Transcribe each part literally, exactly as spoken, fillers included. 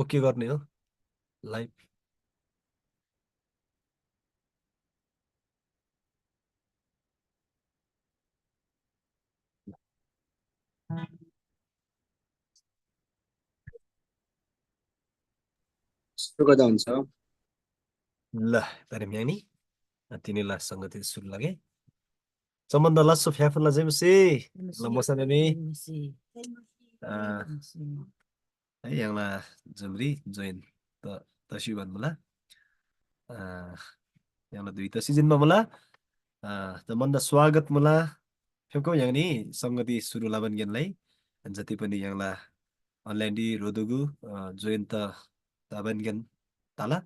के गर्ने हो? लाइभ। सुरु गर्दा हुन्छ। ल, तर म्यानी तिनीला संगति सुरु लगे। सम्बन्ध लस्सो फ्याफुल्ला जेमसी। ल, मोसा बेबी। आ, है, य्‍हाङला जुमरी जोइन त तसी भन्मुला। आ, य्‍हाङला दुई तसी जिन्‍बा मुला। आ, त मन्‍द स्वागत मुला। फेको य्‍हाङनी संगति सुरु लबान गेनलाई जति पनि य्‍हाङला अनलाइन डी रोदुगु, अ, जोइन त तबान गेन तला।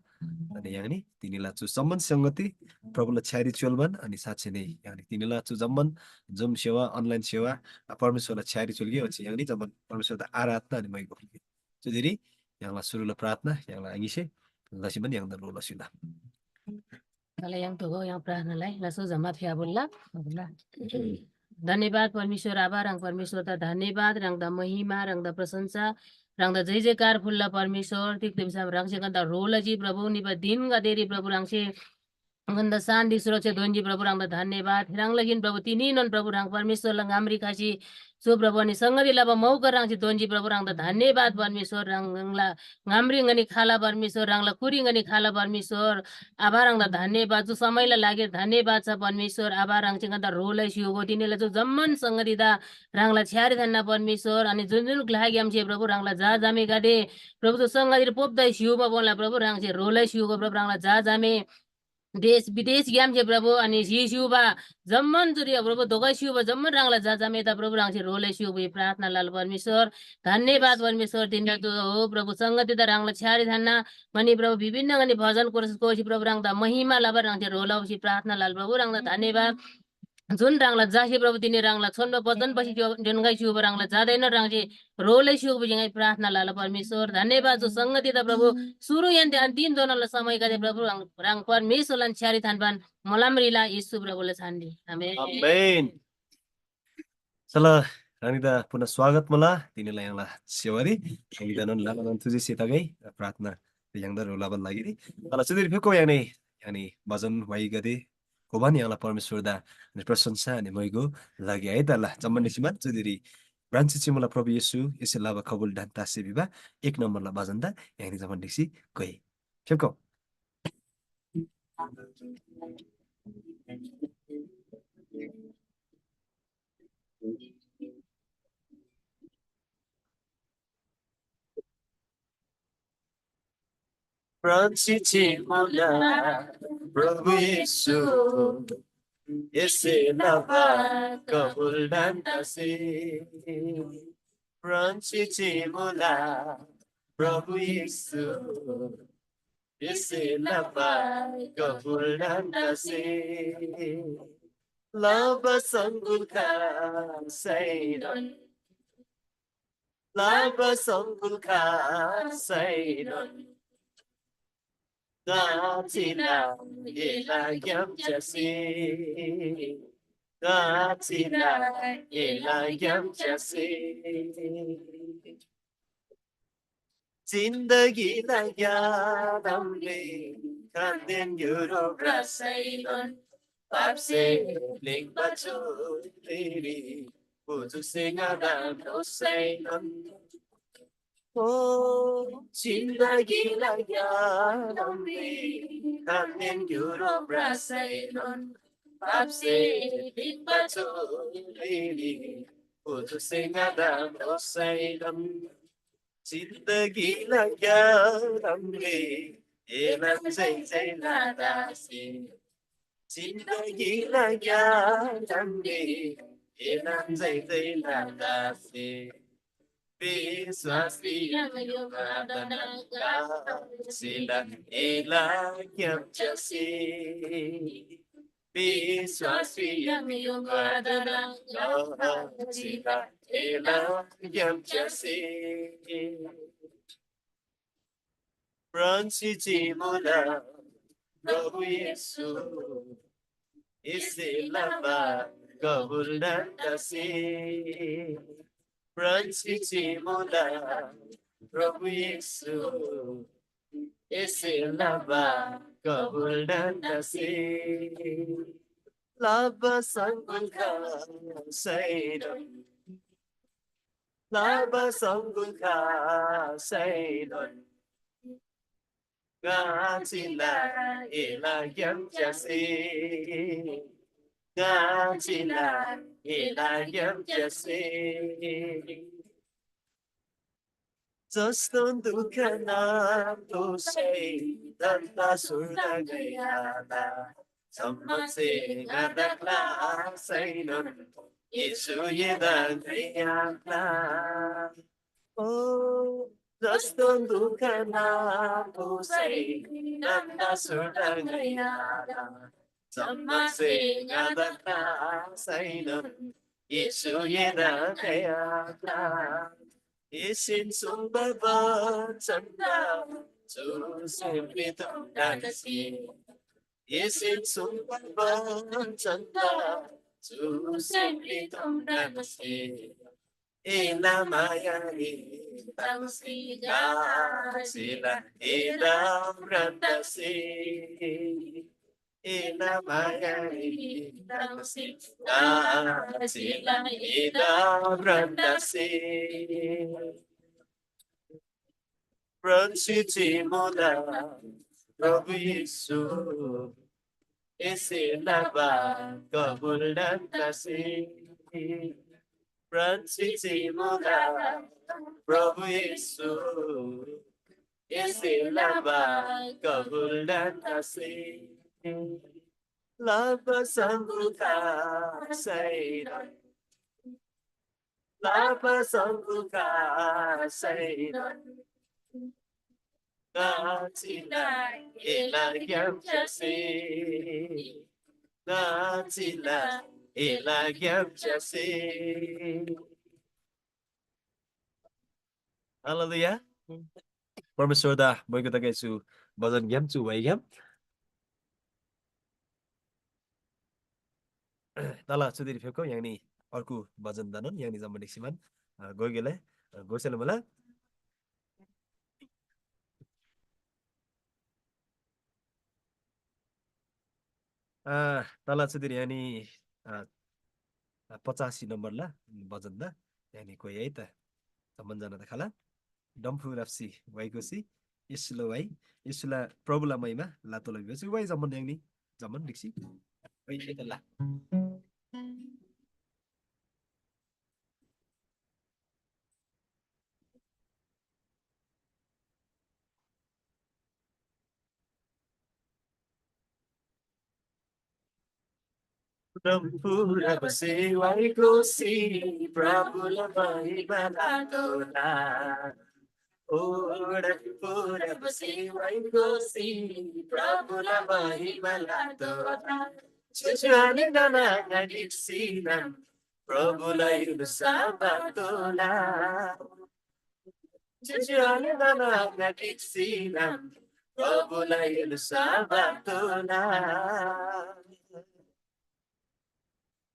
अनि य्‍हाङनी तिनीला चु सम्बन्ध संगति प्रभुला छ्यारी चोल्‍बान अनि साँच्‍चै नै य्‍हाङनी तिनीला चु जम्‍मान जुम सेवा, अनलाइन सेवा, अ, परमेश्‍वरला छ्यारी चोल्‍गे ओच्‍छे य्‍हाङनी जम्‍मान परमेश्‍वरदा आराधना अनि मैगो। चुदिरी य्‍हाङला सुरुला प्रार्थना य्‍हाङला आङिसे लसी पनि य्‍हाङदा रो लसीला। तले य्‍हाङ तोगो य्‍हाङ प्रार्थनालाई लसो जम्‍मा फ्‍याबुल्‍ला। धन्यवाद परमेश्‍वर आबा, ह्राङ परमेश्‍वरदा धन्यवाद, ह्राङदा महिमा, ह्राङदा प्रशंसा, ह्राङदा जय जयकार फुल्‍ला परमेश्‍वर। तिग्‍दा भिसम ह्राङसे ङन्‍दा ह्रो लजी प्रभु, निबा दिनगदेरी प्रभु ह्राङसे ङन्‍दा शान्ति सुरक्षा दोन्‍जी प्रभु, ह्राङदा धन्यवाद। ह्राङ लगिन प्रभु तिनीनोन प्रभु ह्राङ परमेश्‍वरला ङामरी खसी चु प्रभु अनि संगति लबा मौका ह्राङसे दोन्‍जी प्रभु, ह्राङदा धन्यवाद परमेश्‍वर। ह्राङ ह्राङला ङामरी ङनी खाला परमेश्‍वर, ह्राङला कुरी ङनी खाला परमेश्‍वर। आबा ह्राङदा धन्यवाद, चु समयला लागि धन्यवाद छ परमेश्‍वर। आबा ह्राङसे ङन्‍दा ह्रो लैसी उगो तिनीला चु जम्‍मान संगतिदा ह्राङला छ्यारी थान्‍ना परमेश्‍वर। अनि जुन जुन ग्‍लाग्‍यामसे प्रभु ह्राङला झा जामेगदे प्रभु चु संगतिरी पोप्‍दै स्‍युबा बोला प्रभु ह्राङसे ह्रो लैसी उगो प्रभु ह्राङला झा जामे देश विदेशग्‍यामसे प्रभु अनि सिस्‍युबा जम्‍मान चुरी प्रभु धोका स्‍युबा जम्‍मान ह्राङला झा जामेदा प्रभु ह्राङसे ह्रो लैसी उगो प्रार्थना लाल परमेश्‍वर। धन्यवाद परमेश्‍वर, तिनीला तु हो प्रभु संगतिदा ह्राङला छ्यारी थान्‍ना। अनि प्रभु विभिन्न अनि भजन कोरस कोसी प्रभु ह्राङदा महिमा लबर ह्राङसे ह्रो लौसी प्रार्थना लाल प्रभु ह्राङदा धन्यवाद। जुन ह्राङला जासे प्रभु तिनी ह्राङला छोन्‍बा वचन पसी जो-, जोनगाई स्‍युबा ह्राङला जादैनोन ह्राङसे ह्रो लैसी उगो भिसी ङाइ प्रार्थना लाल परमेश्‍वर। धन्यवाद जो संगतिदा प्रभु सुरु यान्ते अन्तिम दोनला समयगदे प्रभु ह्राङ, ह्राङ परमेश्‍वरलान छ्यारी थान्‍बान मोलम रिला येशू प्रभुला छान्‍दी। आमेन। आमेन। चला, ह्राङनीदा पुनः स्वागत मुला तिनीला य्‍हाङला सेवारी। ह्राङनीदानोन लानानोन थुजी सेतागै प्रार्थना य्‍हाङदा ह्रो लबान लागिरी। चला, चुदिरी फेको य्‍हाङनी, य्‍हाङनी भजन वाइगदे गोबान य्‍हाङला परमेश्‍वरदा अनि प्रशंसा अनि मोइगो लागि है। तला, जम्‍मान निसिमान चुदिरी ब्रान्चि चिमुला प्रभु येशू एसे लाबा कबुल ढान्‍तासे भिबा एक नम्‍बरला भजनदा य्‍हाङनी जम्‍मान निसी गोइ। फेको। प्राण चिमुला प्रभु येशू, एसे लबा कबुल ढान्‍तासे। प्राण चिमुला प्रभु येशू, एसे लबा कबुल ढान्‍तासे। लबा संगुल का सैनोन, लबा संगुल का सैनोन। गाचिला एला ग्‍याम च्‍यासे, गाचिला एला ग्‍याम च्‍यासे। जिन्दगीला ग्‍यादमले खान्‍देन ग्‍युरो भ्रसैनोन, पापसे प्‍लिङ्बा चुरीरी पुजुसे ङादा ढोसैनोन। ओ जिन्दगीला ग्‍यादमले खान्‍देन ग्‍युरो भ्रसैनोन, पापसे प्‍लिङ्बा चुरीरी पुजुसे ङादा ढोसैनोन। जिन्दगीला ग्‍यादमले एलान जय जय लतासे। जिन्दगीला ग्‍यादमले एलान जय जय लतासे। विश्‍वास प्रियङ योगादन गासिला एला ग्‍याम च्‍यासे। विश्‍वास प्रियङ योगादन गासिला एला ग्‍याम च्‍यासे। प्राण चिमुला प्रभु येशू, एसे लबा कबुल ढान्‍तासे। प्राण चिमुला प्रभु येशू, एसे लबा कबुल ढन्‍दासे। लबा सङ्गुल खसैनोन, लबा सङ्गुल खसैनोन, ङाचिला एला ग्‍याम च्‍यासे, ङाचिला एला ग्‍याम च्‍यासे। जस्तो दुःख नातोसै धन्दा सुर्दा गयाला, जम्मा से ङादा क्लासैनोन येशू एदा गयाला। ओ, जस्तो दुःख नातोसै धन्दा सुर्दा गयाला, जम्मा से ङादा क्लासैनोन येशू एदा गयाला। येशून सुङ्बा वचनदा चुसे प्रितम डान्सी। येशून सुङ्बा वचनदा चुसे प्रितम डान्सी। एला मायारी ताङ्सी गासिला एदा ब्रतसी। एला मायारी ताङ्सी गासिला एदा ब्रतसी। ब्रन्सी चिमुला प्रभु येशू, एसे लबा कबुल ढन्दासे। ब्रन्सी चिमुला प्रभु येशू, एसे लबा कबुल ढन्दासे। लबा सङ्गुका सैरा, लबा सङ्गुका सैरा, गाचिला एला ग्‍याम च्‍यासे, गाचिला एला ग्‍याम च्‍यासे। हालेलुया। परमेश्‍वरदा मोइगो तगै चु भजनग्‍याम, चु व्‍हाइग्‍याम। तला चुदिरी फेप्‍खउ य्‍हाङनी अर्गु भजन दानोन य्‍हाङनी जम्‍मा ढिक्‍सीमान, अ, गोइगेले, अ, गोसेला मुला। अ, तला चुदिरी य्‍हाङनी, अ, अ, पचासी नम्‍बरला भजन दा य्‍हाङनी गोइ है त। जम्‍मान जना त खाला। डम्‍फु राप्‍सी व्‍हाइ गोसी, येशूला व्‍हाइ, येशूला प्रभुला महिमा लातोःला भिबा चु व्‍हाइ जम्‍मान य्‍हाङनी जम्‍मान ढिक्‍सी व्‍हाइ है त ला। डम्‍फुरा बसे व्‍हाइ गोसी प्रभुला महिमा लातोःला। ओ डम्‍फुरा बसे व्‍हाइ गोसी प्रभुला महिमा लातोःला। छुछुवानी नना ढिक्‍सीनम प्रभुला य्‍हुल्‍सा बातोःला। छुछुवानी नना ढिक्‍सीनम प्रभुला य्‍हुल्‍सा बातोःला।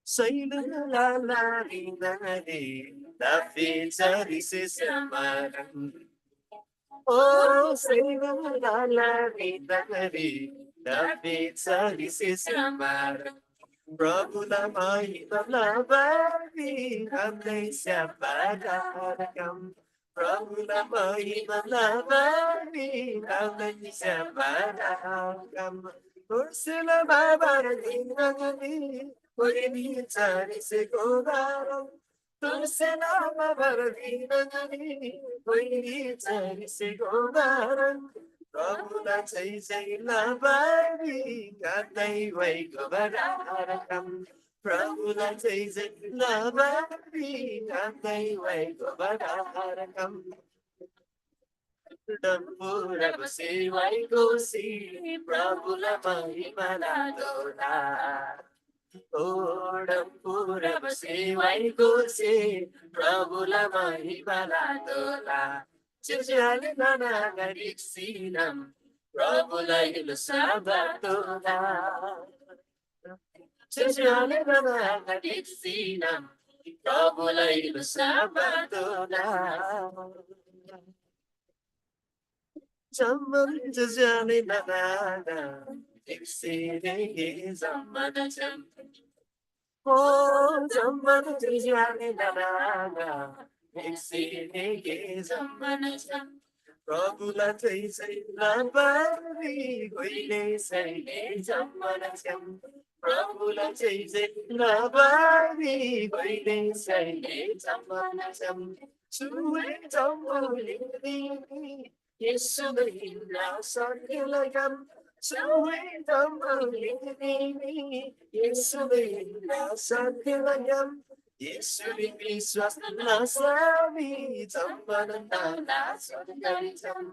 सैलुङला लारी नगरी दाफे चरी से समारम। ओ सैलुङला लारी नगरी दाफे चरी से समारम। प्रभुला महिमा लबारी अनै स्यापारकम। प्रभुला महिमा लबारी अनै स्यापारकम। ओर्सेला बाबार दिनगरी कोइनी चरिसे गोबारम। तुलसेना मबर दिनगरी कोइरी चरिसे गोबारम। प्रभुला जय जय लबारी गादै वै गोबरारकम। प्रभुला जय जय लबारी गादै वै गोबरारकम। डम्‍फुरा बसे व्‍हाइ गोसी प्रभुला महिमा लातोःला। ओ डम्‍फुरा बसे व्‍हाइ गोसी प्रभुला महिमा लातोःला। छुछुवानी नना ढिक्‍सीनम प्रभुला य्‍हुल्‍सा बातोःला। छुछुवानी नना ढिक्‍सीनम प्रभुला य्‍हुल्‍सा बातोःला। जम्‍मान ज्‍योज्‍यो आले नाना आङा, ढिक्‍सी ढिक्‍सी जम्‍मान छ्‌याम। ओ जम्‍मान ज्‍योज्‍यो आले नाना आङा, ढिक्‍सी ढिक्‍सी जम्‍मान छ्‌याम। प्रभुला जय जय लबारी, घोइले सैले जम्‍मान छ्‌याम। प्रभुला जय जय लबारी, घोइले सैले जम्‍मान छ्‌याम। चुए जम्‍बुलिङरी येशूदा हिन्‍ना सत्‍यला ग्‍याम, चुए जम्‍बुलिङरी येशूदा हिन्‍ना सत्‍यला ग्‍याम। येशूरी विश्‍वास लसा मी जम्‍मान तला स्‍वर्गरी छ्‌याम।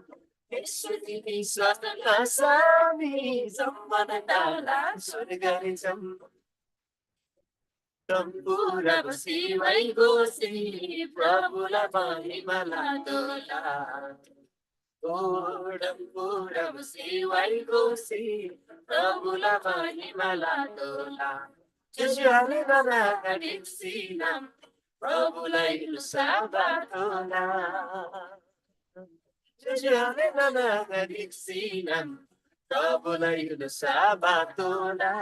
येशूरी विश्‍वास लसा मी जम्‍मान तला स्‍वर्गरी छ्‌याम। डम्‍बुरा बसी वाइ गोसी प्रभुला महिमा लतोःला। ओ डम्‍बुरा बसी वाइ गोसी प्रभुला महिमा लतोःला। ज्‍योज्‍यो आले नाना आङा ढिक्‍सी नाम प्रभुलाई लुसा बातोःला। ज्‍योज्‍यो आले नाना आङा ढिक्‍सी नाम प्रभुलाई लुसा बातोःला।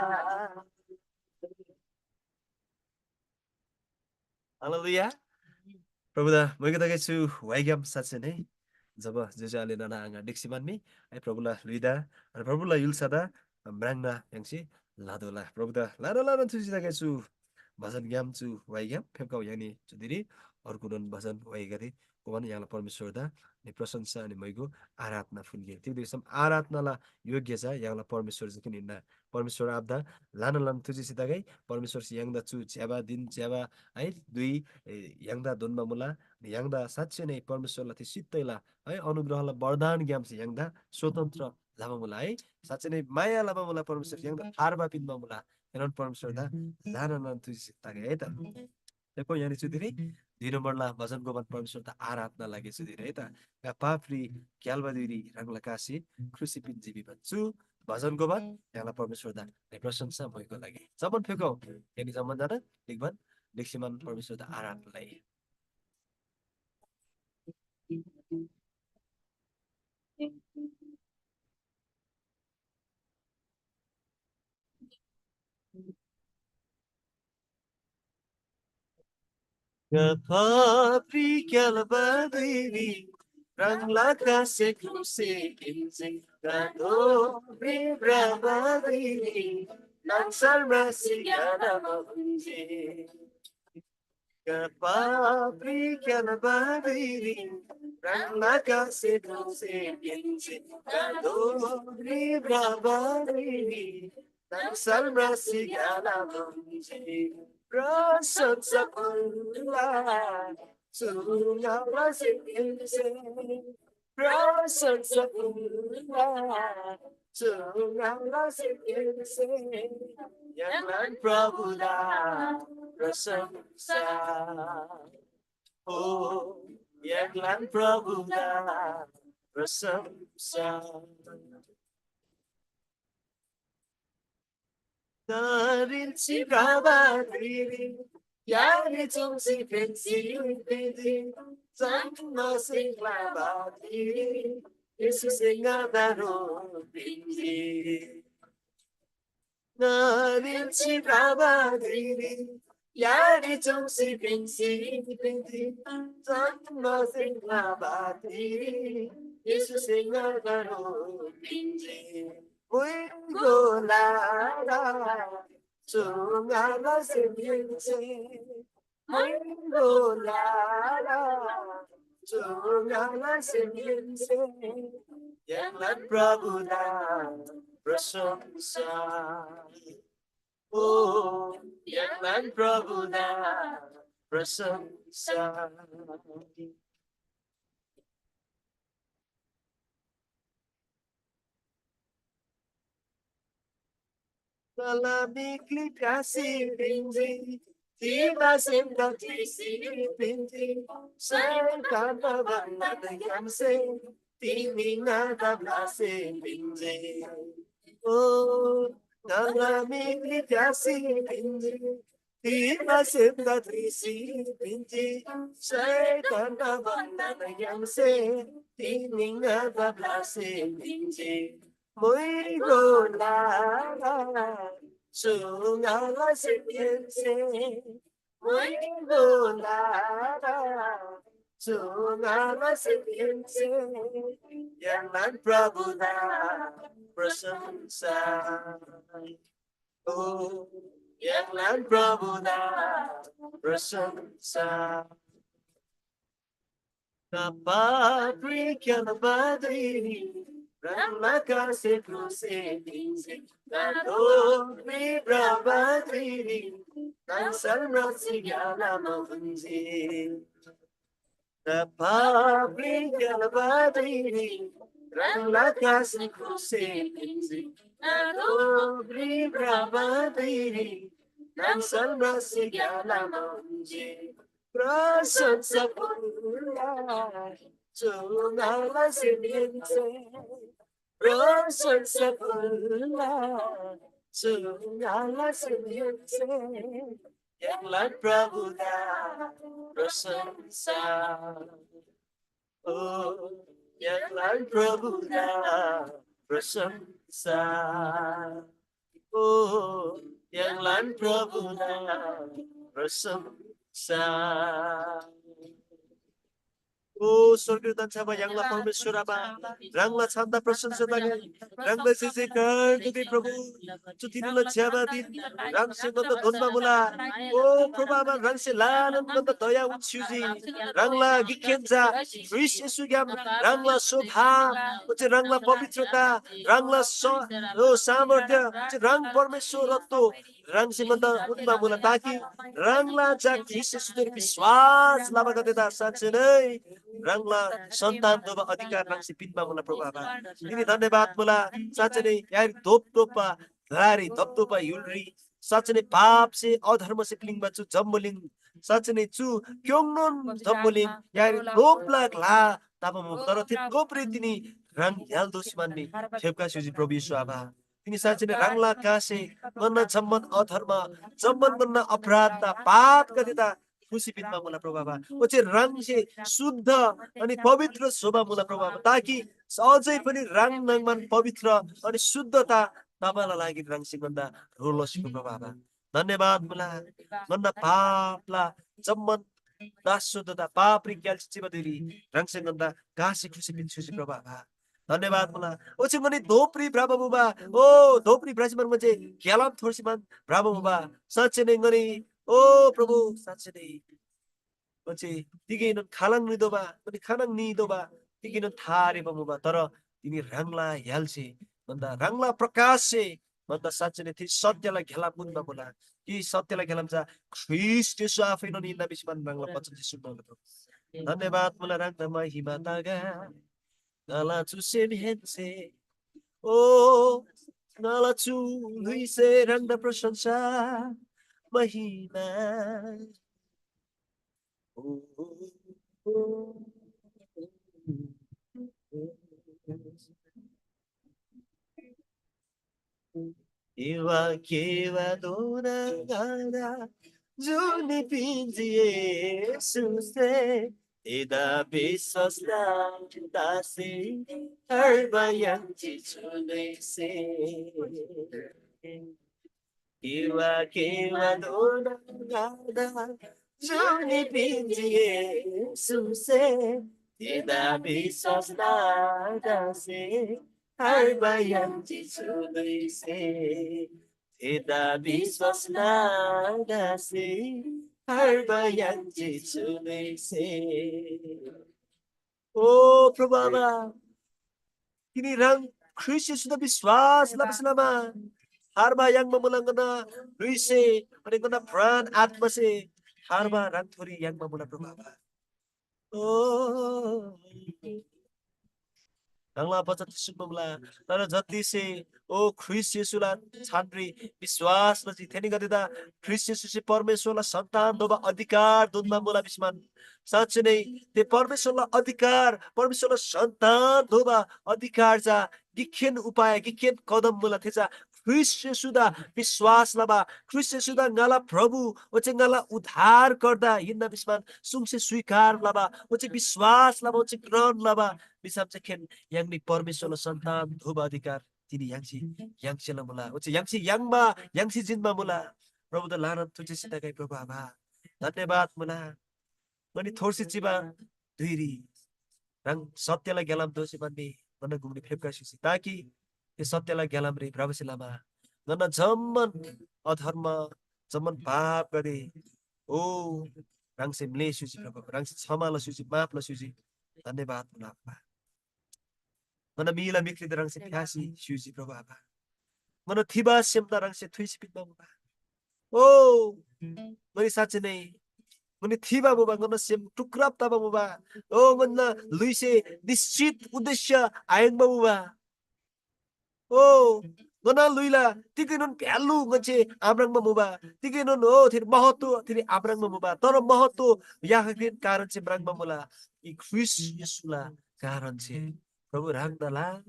हालेलुया। प्रभुदा मैगो तगै छु वाइग्‍याम साँच्‍चै नै जब ज्‍योज्‍यो आले नाना आङा ढिक्‍सी म्‍हन्‍मी है प्रभुला ल्‍हुइदा अनि प्रभुला य्‍हुल्‍सादा म्राङ्ना य्‍हाङसे लतोःला। प्रभुदा ल्‍हाना ल्‍हाना थुसी तगै छु भजनग्‍याम चु वाइग्‍याम फेप्‍खउ य्‍हाङनी चुदिरी अर्गुनोन भजन वाइगदे ओमान य्‍हाङला परमेश्‍वरदा नि प्रशंसा अनि मैगो आराधना फुन्‍गे। तिग्‍दा भिसम आराधनाला योग्य चा य्‍हाङला परमेश्‍वर जकिन हिन्‍ना। परमेश्‍वर आबादा ल्‍हाना ल्‍हाना थुसी तगै परमेश्‍वरसे य्‍हाङदा चु ज्‍यबा दिन ज्‍यबा है धुइ ए, य्‍हाङदा दोन्‍बा मुला। अनि य्‍हाङदा साँच्‍चै नै परमेश्‍वरला थे सित्तैला है अनुग्रहला वरदानग्‍यामसे य्‍हाङदा स्वतन्त्र लबा मुला है। साँच्‍चै नै माया लबा मुला परमेश्‍वर य्‍हाङदा थार्बा पिन्‍बा मुला। एनोन परमेश्‍वरदा ल्‍हाना ल्‍हाना थुसी तगै है त। देखो यानी चुदिरी दुई नम्बरला भजन गोबान परमेश्‍वरदा आराधना लागे चुदिरी है त। गा पापरी ग्याल्बा धुइरी ह्राङला कासे ख्रुसी पिन्‍जी भिबा चु भजन गोबान य्‍हाङला परमेश्‍वरदा प्रशंसा भइको लागे। जम्‍मान फेको यानी जम्‍मान जना लिगबान लिक्सीमान परमेश्‍वरदा आराधना लागे। Kapapri kalbadiri, rangla kase kruse kinse, kadori brabadiri, nangsar masi gana mahunje. Kapapri kalbadiri, rangla kase kruse kinse, kadori brabadiri, Nangsal mrasi gala bunji, prasat sakunla, sunga mrasi kinse. Prasat sakunla, sunga mrasi kinse. Yanglan Prabhuda prasamsa. Oh, yanglan Prabhuda prasamsa. Tarin si brabadiri, yari tum si pensi pedi, tangma sing labadiri, Yesus sing adaro pindi. Tarin si brabadiri, yari tum si pensi pedi, tangma sing labadiri, Yesus sing adaro pindi. Muigo lara, chungala se miense. Muigo lara, chungala se miense. Yanglan Prabhuda prasamsa. Oh, yanglan Prabhuda prasamsa. Nala mikli kasi pinji, tima senda tisi pinji, sai kama banda yamse, timi ngada blase pinji. Oh, nala mikli kasi pinji, Iba semda trisi binji, Saitanna bandan yangse, tininga da blase binji. Mui go lara, sunga la se yense. Mui go lara, sunga la se yense. Yanglan Prabhu da prasansa. ओ, य्‍हाङलान प्रभुदा प्रशंसा। पापरी क्यालबारी ह्राङला कासे क्रुसे पिन्‍जी। नादोरी ब्रबारी ह्राङ सर्वसी ग्‍यालामा हुन्‍जी। Tapabri galbadiri, rangla kasi kusi pinzi, nadobri brabadiri, nangsal nasi galamanji, prasansa pulla, chunala siminse, prasansa pulla, chunala siminse. य्‍हाङलान प्रभुदा प्रशंसा। ओ, य्‍हाङलान प्रभुदा प्रशंसा। ओ, य्‍हाङलान प्रभुदा प्रशंसा। ओ स्वर्गीय धन्‍छ्‌याबा य्‍हाङला परमेश्‍वर आबा, ह्राङला छान्‍दा प्रशंसा तगै। ह्राङला जय जयकार तगै प्रभु। चु दिनला ज्‍यबा दिन ह्राङसे ङन्‍दा दोन्‍बा मुला। ओ प्रभु आबा, ह्राङसे ल्‍हानान ङन्‍दा दया उन्‍स्‍युजी। ह्राङला गिकखेन चा ख्रीष्‍ट येशूग्‍याम ह्राङला स्वभाव, ओच्‍छे ह्राङला पवित्रता, ह्राङला स-, ओ सामर्थ्य, ओच्‍छे ह्राङ परमेश्‍वरत्व ह्राङसे ङन्‍दा उन्‍बा मुला, ताकि ह्राङला चा ख्रीष्‍ट येशूरी विश्‍वास लबागदेदा साँच्‍चै नै ह्राङला सन्‍तान दोबा अधिकार ह्राङसे पिन्‍बा मुला, प्रभु आबा। तिनी धन्‍यवाद मुला, साँच्‍चै नै यारी धोप टोप्‍बा ग्‍लारी, धोप टोप्‍बा य्‍हुलरी, साँच्‍चै नै पापसे, अधर्मसे प्‍लिङ्बा चु जम्‍बुलिङ, साँच्‍चै नै चु क्‍योङ्नोन जम्‍बुलिङ यारी धोपला ग्‍ला तबा मुबा, तर थे धोपरी तिनी ह्राङ य्‍हाल दोसी म्‍हन्‍नी फेप्‍खा स्‍युजी, प्रभु येशू आबा। तिनी साँच्‍चै नै ह्राङला कासे ङन्‍ना जम्‍मान अधर्म, जम्‍मान ङन्‍ना अपराधदा, पापगदेदा ख्रुसी पिन्‍बा मुला, प्रभु आबा। ओच्‍छे ह्राङसे शुद्ध अनि पवित्र स्‍होबा मुला, प्रभु आबा, ताकि अझै पनि ह्राङ न्‍हङमान पवित्र अनि शुद्धता तबाला लागि ह्राङसे ङन्‍दा ह्रो लसीगो, प्रभु आबा। धन्‍यवाद मुला। ङन्‍ना पापला जम्‍मान दास शुद्धता, पापरी ग्‍याल्‍सी चिबा धुइरी ह्राङसे ङन्‍दा गासी ख्रुसी पिन्‍छ्‌युसी, प्रभु आबा। धन्‍यवाद मुला। ओच्‍छे ङनी धोपरी भ्रबा मुबा। ओ, धोपरी भ्रसी मान ङन्‍से ग्‍यालाम थोर्सी मान भ्रबा मुबा। साँच्‍चै नै ङनी, ओ प्रभु, साँच्‍चै नै ओच्‍छे तिगैनोन खालङ नितोःबा, ङनी खानङ नितोःबा, तिगैनोन था आरेबा मुबा। तर तिनी ह्राङला य्‍हालसे भन्‍दा, ह्राङला प्रकाशसे भन्‍दा साँच्‍चै नै थे सत्यला घ्‍याला पुन्‍बा मुला। कि सत्यला घ्‍यालाम चा ख्रीष्‍ट येशू आफैनोन हिन्‍ना भिसी मान ह्राङला वचनसे सुङ्बा मुला, प्रभु। धन्‍यवाद मुला ह्राङदा महिमा तगा। ङाला चु सेमहेन्‍से, ओ, ङाला चु ल्‍हुइसे ह्राङदा प्रशंसा, महिमा। Iwa kewa dona gada, juni pinji Yesuse, ida biswas na dasi, harba yanji chunese. Iwa kewa dona gada, juni pinji Yesuse, ida biswas na dasi, harba yanji chunese. Ida biswas na dasi, harba yanji chunese. ओ प्रभु आबा, तिनी ह्राङ ख्रीष्‍ट येशूदा विश्‍वास लबासे लमा थार्बा याङ्बा मुला ङन्‍ना ल्‍हुइसे, अनि ङन्‍ना प्राण आत्‍मासे थार्बा ह्राङथोरी याङ्बा मुला प्रभु आबा। ओ, ह्राङला वचन सुन्‍बा मुला, तर जतिसे ओ ख्रीष्‍ट येशूला छानरी विश्‍वास लजी, थेनीगदेदा ख्रीष्‍ट येशूसे परमेश्‍वरला सन्‍तान दोबा अधिकार दुन्‍बा मुला भिसी मान। साँच्‍चै नै ते परमेश्‍वरला अधिकार, परमेश्‍वरला सन्‍तान दोबा अधिकार चा गिकखेन उपाय, गिकखेन कदम मुला, थे चा ख्रीष्‍ट येशूदा विश्‍वास लबा, ख्रीष्‍ट येशूदा ङाला प्रभु ओच्‍छे ङाला उद्धारकर्ता हिन्‍ना भिसमान सुङसे स्‍वीकार लबा, ओच्‍छे विश्‍वास लबा, ओच्‍छे ग्रहण लबा भिसम चा खेन य्‍हाङनी परमेश्‍वरला सन्‍तान दोबा अधिकार तिनी य्‍हाङसे, य्‍हाङसेला मुला। ओच्‍छे य्‍हाङसे याङ्बा, य्‍हाङसे जिन्‍बा मुला। प्रभुदा ल्‍हानान थुजेसी तगै प्रभु आबा। धन्‍यवाद मुला। ङनी थोर्सी चिबा धुइरी ह्राङ सत्यला ग्‍यालाम दोःसी भन्‍बी ङन्‍ना गुङरी फेप्‍का स्‍युसी, ताकि थे सत्यला ग्‍यालामरी भ्रबासे लमा ङन्‍ना जम्‍मान अधर्म, जम्‍मान पापगदे, ओ, ह्राङसे म्‍ले स्‍युजी प्रभु, ह्राङसे क्षमा लस्‍युजी, माफ लस्‍युजी। धन्‍यवाद मुला आबा। ङन्‍ना मीला मिख्रीदा ह्राङसे फ्‍यासी स्‍युजी प्रभु आबा। ङन्‍ना थिबा सेमदा ह्राङसे थुइसी पिन्‍बा मुबा। ओ, ङनी साँच्‍चै नै ङनी थिबा मुबा, ङन्‍ना सेम टुक्राप तबा मुबा। ओ, ङन्‍ना ल्‍हुइसे निश्‍चित उद्देश्य आयाङ्बा मुबा। ओ, ङन्‍ना ल्‍हुइला तिगैनोन भ्‍याल्‍लु ङन्‍से आम्राङ्बा मुबा, तिगैनोन, ओ, थेरी महत्व थेरी आम्राङ्बा मुबा, तर महत्व याहक्रीन कारणसे म्राङ्बा मुला, कि ख्रीष्‍ट येशूला कारणसे प्रभु ह्राङदा ला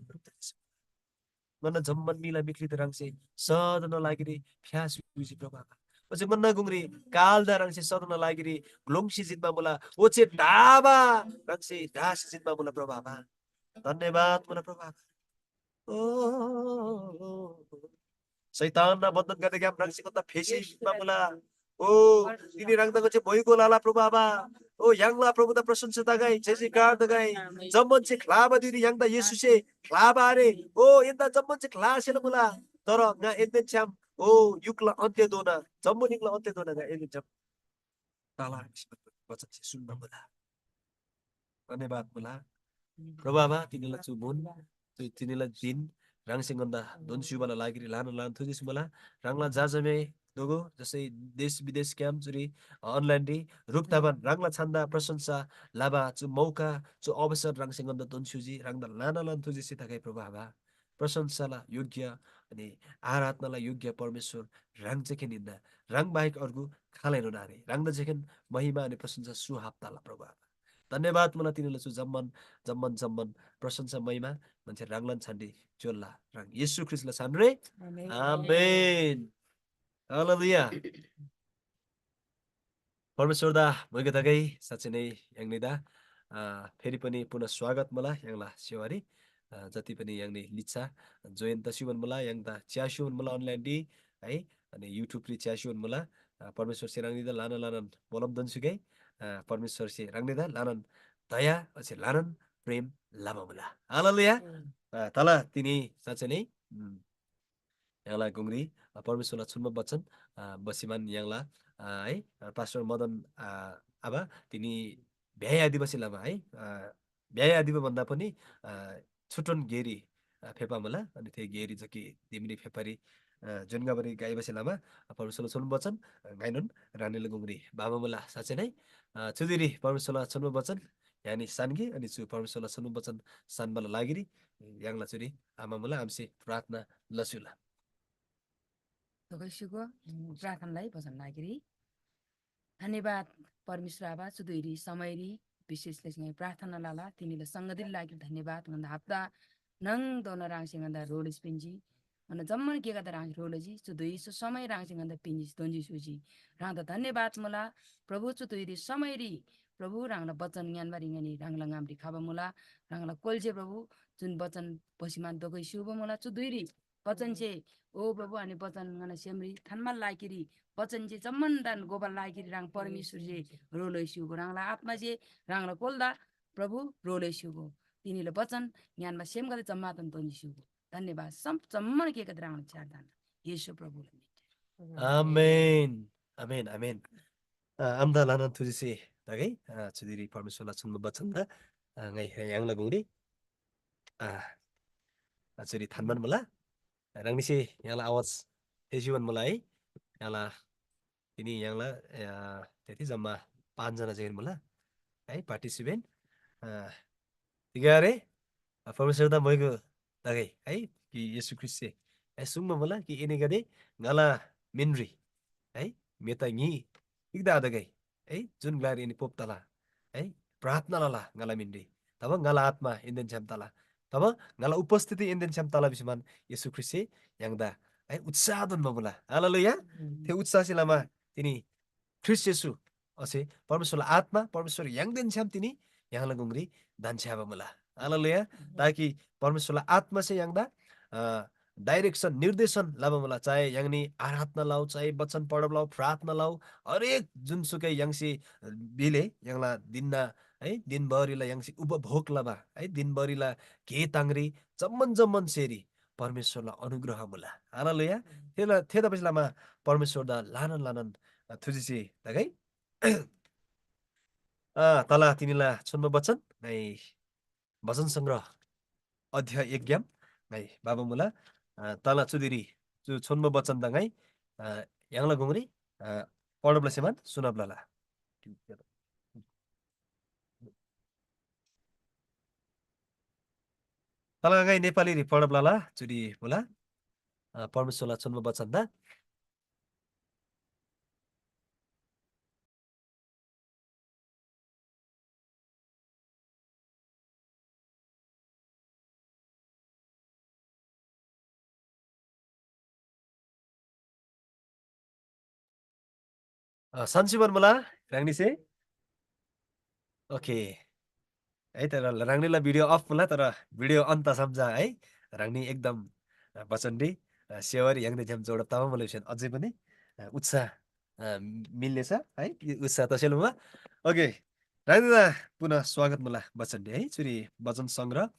ङन्‍ना जम्‍मान मीला मिख्रीदा ह्राङसे सदन लागिरी फ्‍यास स्‍युजी प्रभु आबा। ओच्‍छे ङन्‍ना गुङरी कालदा ह्राङसे सदन लागिरी ग्‍लोङ्सी जिन्‍बा मुला, ओच्‍छे ढाबा ह्राङसे ढासी जिन्‍बा मुला प्रभु आबा। धन्‍यवाद मुला प्रभु आबा। ओ, शैतानना बन्‍धनगदेग्‍याम ह्राङसे ङन्‍दा फेसी जिन्‍बा मुला। ओ, तिनी ह्राङदा ङन्‍से भोइगो लला प्रभु आबा। ओ, य्‍हाङला प्रभुदा प्रशंसा तगै, जय जयकार तगै। जम्‍मान चे ख्‍लाबा धुइरी य्‍हाङदा येशूसे ख्‍लाबा आरे। ओ, एन्‍दा जम्‍मान चे ख्‍लासेला मुला। तर ङा एन्‍देन छ्‌याम, ओ, युगला अन्‍त्यधोना, जम्‍बुलिङला अन्‍त्यधोना ङा एन्‍देन छ्‌याम तला भिसी वचनसे सुङ्बा मुला। धन्‍यवाद मुला। प्रभु आबा, तिनीला चु मुन, चु तिनीला दिन, ह्राङसे ङन्‍दा दोन स्‍युबाला लागिरी ल्‍हाना ल्‍हाना थुजेस मुला। ह्राङला जाजमे दोगो, जसै देश विदेशग्‍याम चुरी, अ, online री रूप तबान ह्राङला छन्‍दा प्रशंसा लबा चु मौका, चु अवसर ह्राङसे ङन्‍दा दोन स्‍युजी, ह्राङदा ल्‍हाना ल्‍हाना थुजेसी तगै प्रभु आबा। प्रशंसाला योग्य अनि आराधनाला योग्य परमेश्‍वर ह्राङ चाहिँ हिन्‍ना। ह्राङ बाहेक अर्गु खालैनोन आरे। ह्राङदा चाहिँ महिमा अनि प्रशंसा सुहाब तला प्रभु आबा। धन्‍यवाद मुला तिनीला चु जम्‍मान, जम्‍मान, जम्‍मान प्रशंसा महिमा मान्छे ह्राङलान छान्‍डी च्‍योल्‍ला। ह्राङ येशू ख्रीष्‍टला छानरे। आमेन। आमेन। हालेलुया। परमेश्‍वरदा भोइगो तगै साँच्‍चै नै य्‍हाङनीदा, अ, फेरि पनि पुनः स्वागत मुला य्‍हाङला सेवारी। अ, जति पनि य्‍हाङनी लिच्‍छा join तस्‍युबान मुला, य्‍हाङदा च्‍यास्‍युबान मुला online री, है, अनि YouTube री च्‍यास्‍युबान मुला। अ, परमेश्‍वरसे ह्राङनीदा ल्‍हाना ल्‍हानान मोलम दोन्‍सुगै। अ, परमेश्‍वरसे ह्राङनीदा ल्‍हानान दया ओच्‍छे ल्‍हानान प्रेम लबा मुला। हालेलुया। अ, तला तिनी साँच्‍चै नै, उम्, य्‍हाङला गुङरी, अ, परमेश्‍वरला छुम्‍बा वचन, अ, बसिमान य्‍हाङला, अ, है, अ, पास्टर मदन, अ, आबा तिनी भ्‍याइ आदिबासे लमा है, अ, भ्‍याइ आदिबा भन्दा पनि, अ, छुट्टोन गेरी, अ, फेप्‍बा मुला। अनि थे गेरी जकि दिमरी फेप्‍बारी, अ, जोन्‍गाबारी गाइबासे लमा, अ, परमेश्‍वरला छुम्‍बा वचन, अ, ङाइनोन ह्राङनीला गुङरी बाबा मुला। साँच्‍चै नै, अ, चुदिरी परमेश्‍वरला छुम्‍बा वचन य्‍हानी सान्‍गे, अनि चु परमेश्‍वरला छुम्‍बा वचन सान्‍बाला लागिरी य्‍हाङला चुरी आमा मुला, आमासे प्रार्थना लस्‍युला। तोगैस्‍युगो प्रार्थनालाई भजन लागिरी। धन्‍यवाद परमेश्‍वर आबा, चु धुइरी समयरी विशेष लसी ङाइ प्रार्थना लला, तिनीला संगतिला लागिरी धन्‍यवाद। ङन्‍दा हप्ता नङदोना ह्राङसे ङन्‍दा रोलस पिन्‍जी। ङन्‍दा जम्‍मान गेगदा ह्राङसे रोलजी, चु धुइ चु समय ह्राङसे ङन्‍दा पिन्‍जी, दोन्‍जी स्‍युजी। ह्राङदा धन्‍यवाद मुला। प्रभु, चु धुइरी समयरी प्रभु ह्राङला वचन ङ्‌यान्‍बारी ङनी ह्राङला ङामरी खबा मुला। ह्राङला कोल्‍से प्रभु जुन वचन भसिमान दोगै स्‍युबा मुला, चु धुइरी वचनसे, ओ प्रभु, अनि वचन ङना सेमरी थान्‍बाला लागिरी, वचनसे जम्‍मान दान गोबाला लागिरी ह्राङ परमेश्‍वरसे ह्रो लैस्‍युगो, ह्राङला आत्‍मासे ह्राङला कोल्‍दा प्रभु ह्रो लैस्‍युगो। तिनीला वचन ङ्‌यान्‍बा सेमगदे जम्‍मादान तोन्‍जी स्‍युगो। धन्‍यवाद। सम-, जम्‍मान गेगदे ह्राङला छ्‌यार थान्‍ना। येशू प्रभुला मिनरी। आमेन। आमेन, आमेन। अ, आमदा ल्‍हानान थुजेसे तगै, अ, चुदिरी परमेश्‍वरला छुम्‍बा वचनदा, अ, ङाइ य्‍हाङला गुङरी, अ, अ, चुरी थान्‍बान मुला। ह्राङनीसे य्‍हाङला आवाज थेःसी भन मुला है। य्‍हाङला, तिनी य्‍हाङला, अ, त्यति जम्मा पाँचजना चाहिँ मुला है, participant। अ, ठिकै अरे? अ, परमेश्‍वरदा मोइगो तगै है, कि येशू ख्रीष्‍टसे है सुङ्बा मुला कि एनीगदे ङाला मिनरी है, मेता ङी तिग्‍दा आतगै है, जुन ग्‍लारी एनी पोप तला है, प्रार्थना लला ङाला मिनरी, तब ङाला आत्‍मा एन्‍देन छ्‌याम तला, तब ङाला उपस्थिति एन्‍देन छ्‌याम तला भिसी मान येशू ख्रीष्‍टसे य्‍हाङदा है, उत्साह दोन्‍बा मुला। हालेलुया। थे उत्साहसे लमा तिनी ख्रीष्‍ट येशू, असे परमेश्‍वरला आत्‍मा, परमेश्‍वर य्‍हाङदेन छ्‌याम तिनी य्‍हाङला गुङरी धन्‍छ्‌याबा मुला। हालेलुया। ताकि परमेश्‍वरला आत्‍मासे य्‍हाङदा, अ, direction, निर्देशन लबा मुला। चाहे य्‍हाङनी आराधना लउ, चाहे वचन पढब लउ, प्रार्थना लउ, हरेक जुनसुकै य्‍हाङसे बिले य्‍हाङला दिनना, है, दिनभरिला य्‍हाङसे उपभोग लबा, है, दिनभरिला गे ताङरी जम्‍मान जम्‍मान सेरी परमेश्‍वरला अनुग्रह मुला। हालेलुया। थेला, थेतबासे लमा परमेश्‍वरदा ल्‍हानान ल्‍हानान थुजिसे तगै। अ, तला तिनीला छोन्‍बो वचन ङाइ भजन संग्रह अध्याय एक ग्‍याम ङाइ बाबा मुला। अ, तला चुदिरी चु छोन्‍बो वचन दा ङाइ, अ, य्‍हाङला गुङरी, अ, पढब लसेमान सुनब लला। तला ङाइ नेपालीरी पढब लला, चुरी मुला। अ, परमेश्‍वरला छोन्‍बो वचन दा। अ, सन्‍सिबान मुला ह्राङनीसे? ओके। है, तर ह्राङनीला भिडियो अफ मुला, तर भिडियो अन्त सम्झा है, ह्राङनी एकदम, अ, बचनरी, अ, सेवारी य्‍हाङनी छ्‌याम जोडब तबा मुला भिसम अझै पनि, अ, उत्साह, अ, मिल्‍नेछ है, उत्साह तसेल मुला। ओके, ह्राङनीदा पुनः स्वागत मुला बचनरी है, चुरी वचन संग्रह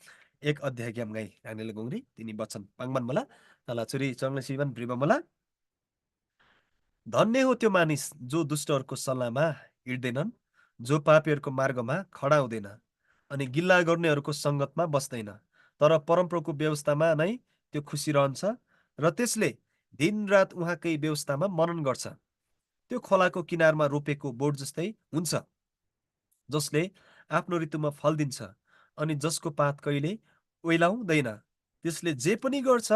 एक अध्यायग्‍याम ङाइ ह्राङनीला गुङरी तिनी वचन पाङ्‌बान मुला, तला चुरी चङ्‍लिसीबान भ्रिबा मुला। धन्य हो त्यो मानिस जो दुष्टहरूको सल्लाहमा हिँड्दैनन्, जो पापीहरूको मार्गमा खडा हुँदैन, अनि गिल्ला गर्नेहरूको सङ्गतमा बस्दैन, तर परमप्रभुको व्यवस्थामा नै त्यो खुसी रहन्छ र त्यसले दिनरात उहाँकै व्यवस्थामा मनन गर्छ। त्यो खोलाको किनारमा रोपेको बोट जस्तै हुन्छ, जसले आफ्नो ऋतुमा फल दिन्छ, अनि जसको पात कहिले ओइलाउँदैन। त्यसले जे पनि गर्छ,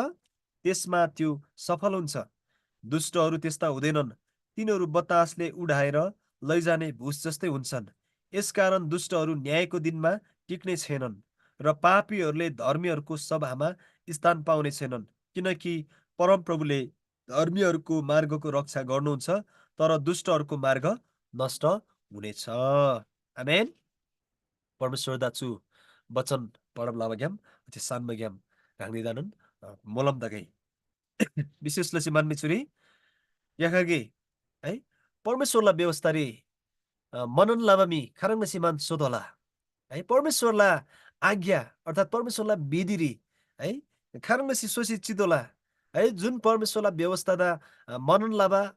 त्यसमा त्यो सफल हुन्छ। दुष्टहरू त्यस्ता हुँदैनन्, तिनीहरू बतासले उडाएर लैजाने भुस जस्तै हुन्छन्। यसकारण दुष्टहरू न्यायको दिनमा टिक्ने छैनन् र पापीहरूले धर्मीहरूको सभामा स्थान पाउने छैनन्, किनकि परमप्रभुले धर्मीहरूको मार्गको रक्षा गर्नुहुन्छ, तर दुष्टहरूको मार्ग नष्ट हुनेछ। आमेन। परमेश्‍वरदा चु वचन पढब लबाग्‍याम, ओच्‍छे सान्‍बाग्‍याम ह्राङनीदानन, अ, मोलम तगै। विशेष लसी मान्‍बी चुरी याखगे है, परमेश्‍वरला व्यवस्थारी, अ, मनन लबा म्‍हि खाह्रङ् लसी मान सोतोःला है, परमेश्‍वरला आज्ञा अर्थात् परमेश्‍वरला विधिरी है, खाह्रङ् लसी सोसी चितोःला है, जुन परमेश्‍वरला व्यवस्थादा, अ, मनन लबा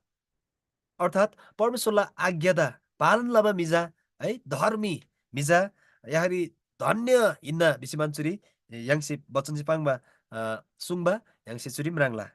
अर्थात् परमेश्‍वरला आज्ञादा पालन लबा म्‍हि चा है, धर्मी म्‍हि चा याहरी धन्‍य हिन्‍ना भिसी मान चुरी य्‍हाङसे बचनसे पाङ्बा, अ, सुङ्बा य्‍हाङसे चुरी म्राङ्ला।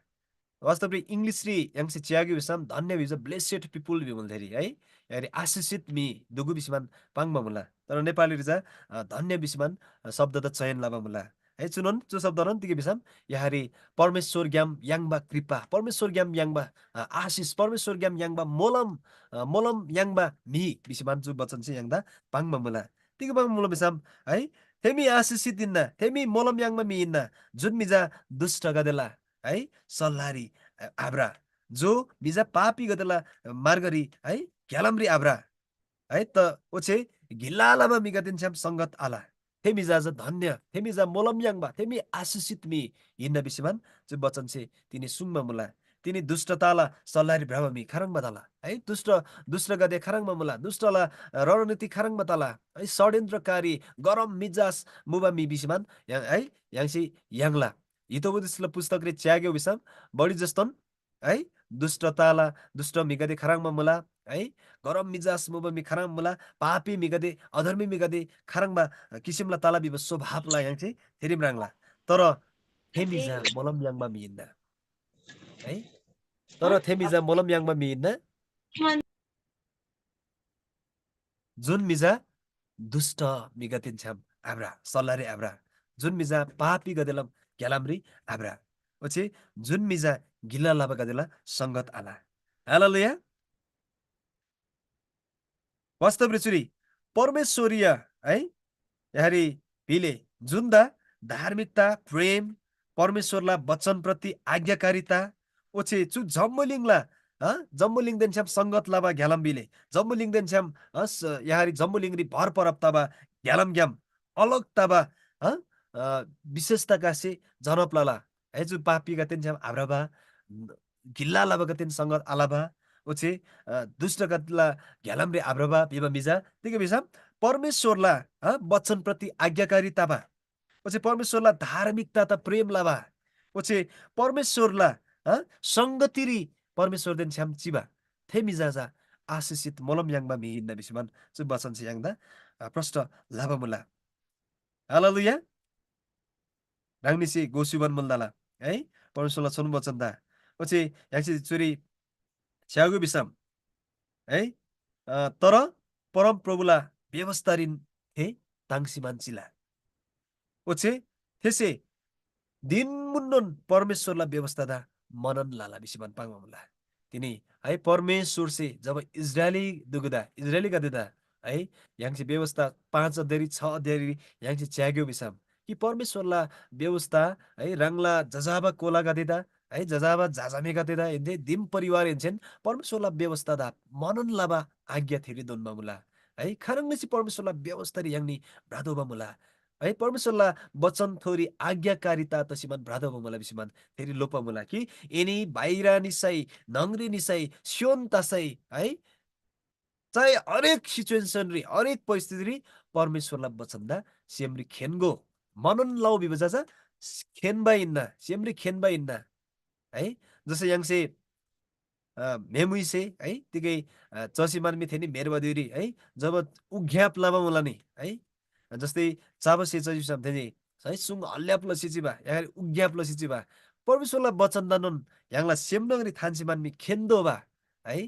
वास्तवरी English री य्‍हाङसे च्‍याग्‍यो भिसम धन्‍य भिबा blessed people भिमुल थेरी है, याहरी आशिषित म्‍हि दुगु भिसी मान पाङ्बा मुला। तर नेपालीरी चा, अ, धन्‍य भिसी मान, अ, शब्द त चयन लबा मुला। है, चुनोन चु शब्दनोन तिग भिसम याहरी परमेश्‍वरग्‍याम याङ्बा कृपा, परमेश्‍वरग्‍याम याङ्बा, अ, आशिष, परमेश्‍वरग्‍याम याङ्बा मोलम, अ, मोलम याङ्बा म्‍हि भिसी मान चु वचनसे य्‍हाङदा पाङ्बा मुला। तिग पाङ्बा मुला भिसम है, थे म्‍हि आशिषित हिन्‍ना, थे म्‍हि मोलम याङ्बा म्‍हि हिन्‍ना, जुन म्‍हि चा दुष्‍टगदेला है सल्‍लाहरी, अ, आभ्रा, जो म्‍हि चा पापीगदेला मार्गरी है ग्‍यालामरी आभ्रा। है त, ओच्‍छे गिल्‍ला लबा म्‍हिगदेन छ्‌याम संगत आल। थे म्‍हि चा धन्‍य, थे म्‍हि चा मोलम याङ्बा, थे म्‍हि आशिषित म्‍हि हिन्‍ना भिसीमान चु वचनसे तिनी सुङ्बा मुला। तिनी दुष्‍टताला सल्‍लाहरी भ्रबा म्‍हि खाह्रङ्बा तला? है, दुष्‍ट, दुष्‍टगदे खाह्रङ्बा मुला? दुष्‍टला रणनीति खाह्रङ्बा तला? है, षड्‍यन्त्रकारी, गरम मिजास मुबा म्‍हि भिसीमान य्‍हाङ, है, य्‍हाङसे याङ्ला। हितोपदेशला पुस्तकरी च्‍याग्‍यो भिसम बढी जस्तोन है, दुष्‍टताला दुष्‍ट म्‍हिगदे खाह्रङ्बा मुला है, गरम मिजास मुबा म्‍हि खाह्रङ्बा मुला, पापी म्‍हिगदे, अधर्मी म्‍हिगदे खाह्रङ्बा किसिमला तला भिबा स्वभावला य्‍हाङसे थेरी म्राङ्ला। तर थे म्‍हि चा मोलम याङ्बा म्‍हि हिन्‍ना है, तर थे म्‍हि चा मोलम याङ्बा म्‍हि हिन्‍ना। जुन म्‍हि चा दुष्‍ट म्‍हिगदेन छ्‌याम आभ्रा, सल्‍लाहरी आभ्रा, जुन म्‍हि चा पापीगदेला ग्‍यालामरी आभ्रा, ओच्‍छे जुन म्‍हि चा गिल्‍ला लबागदेला संगत आल। हालेलुया। वास्तवरी चुरी परमेश्‍वरीय है, याहरी भिले जुन्‍दा धार्मिकता, प्रेम, परमेश्‍वरला वचनप्रति आज्ञाकारिता, ओच्‍छे चु जम्‍बुलिङला, अ, जम्‍बुलिङदेन छ्‌याम संगत लबा ग्‍यालाम बिले, जम्‍बुलिङदेन छ्‌याम, अ, स-, याहरी जम्‍बुलिङरी भर परब तबा ग्‍यालामग्‍याम अलग तबा, अ, अ, विशेषतागदे जनब लला। है, चु पापीगदेन छ्‌याम आभ्रबा, गिल्‍ला लबागदेन संगत आलबा, ओच्‍छे, अ, दुष्‍टगदेला ग्‍यालामरी आभ्रबा भिबा म्‍हि चा तिग भिसम परमेश्‍वरला, अ, वचनप्रति आज्ञाकारी तबा। ओच्‍छे परमेश्‍वरला धार्मिकतादा प्रेम लबा, ओच्‍छे परमेश्‍वरला, अ, संगतिरी परमेश्‍वरदेन छ्‌याम चिबा, थे म्‍हि चा चा आशिषित मोलम याङ्बा म्‍हि हिन्‍ना भिसीमान चु वचनसे य्‍हाङदा, अ, प्रष्‍ट लबा मुला। हालेलुया। ह्राङनीसे गोस्‍युबान मुल तला है, परमेश्‍वरला छोन्‍बो वचनदा। ओच्‍छे य्‍हाङसे चुरी च्‍यागो भिसम है, अ, तर परमप्रभुला व्यवस्थारीन थे ताङ्सी मान्‍चिला। ओच्‍छे थेसे धिन मुन्‍नोन परमेश्‍वरला व्यवस्थादा मनन लला भिसी मन पाङ्बा मुला। तिनी है परमेश्‍वरसे जब इस्राएली दुगुदा, इस्राएलीगदेदा है य्‍हाङसे व्यवस्था पाँच अध्यायरी छ अध्यायरी य्‍हाङसे च्‍याग्‍यो भिसम कि परमेश्‍वरला व्यवस्था है ह्राङला जजाबा कोलागदेदा है जजाबा जाजामेगदेदा एन्‍दे दिम परिवार एन्‍सेन परमेश्‍वरला व्यवस्थादा मनन लबा आज्ञा थेरी दोन्‍बा मुला। है खाह्रङ् लसी परमेश्‍वरला व्यवस्थारी य्‍हाङनी भ्रतोःबा मुला। है परमेश्‍वरला वचन थोरी आज्ञाकारिता तसीमान भ्रतोःबा मुला भिसीमान थेरी लोप्‍बा मुला कि एनी बाहिर निसै, न्‍हङरी निसै, स्‍योन तसै है, चाहे हरेक सिचुएसनरी, हरेक परिस्थितिरी परमेश्‍वरला वचनदा सेमरी खेन्‍गो, मनन लउ भिबा चा चा खेन्‍बा हिन्‍ना, सेमरी खेन्‍बा हिन्‍ना। है जसै य्‍हाङसे अ, म्‍हेमुइसे है तिगै अ, चसी मानमी थेनी म्‍हेर्बा धुइरी है जब उग्‍याप लबा मुला नि है, जस्तै चाबसे चसी भिसम थेनी है सुङ हल्याप लसी चिबा, यागरी उग्‍याप लसी चिबा। परमेश्‍वरला वचनदानोन य्‍हाङला सेम न्‍हङरी थान्‍सी मानमी खेन्‍तोःबा है।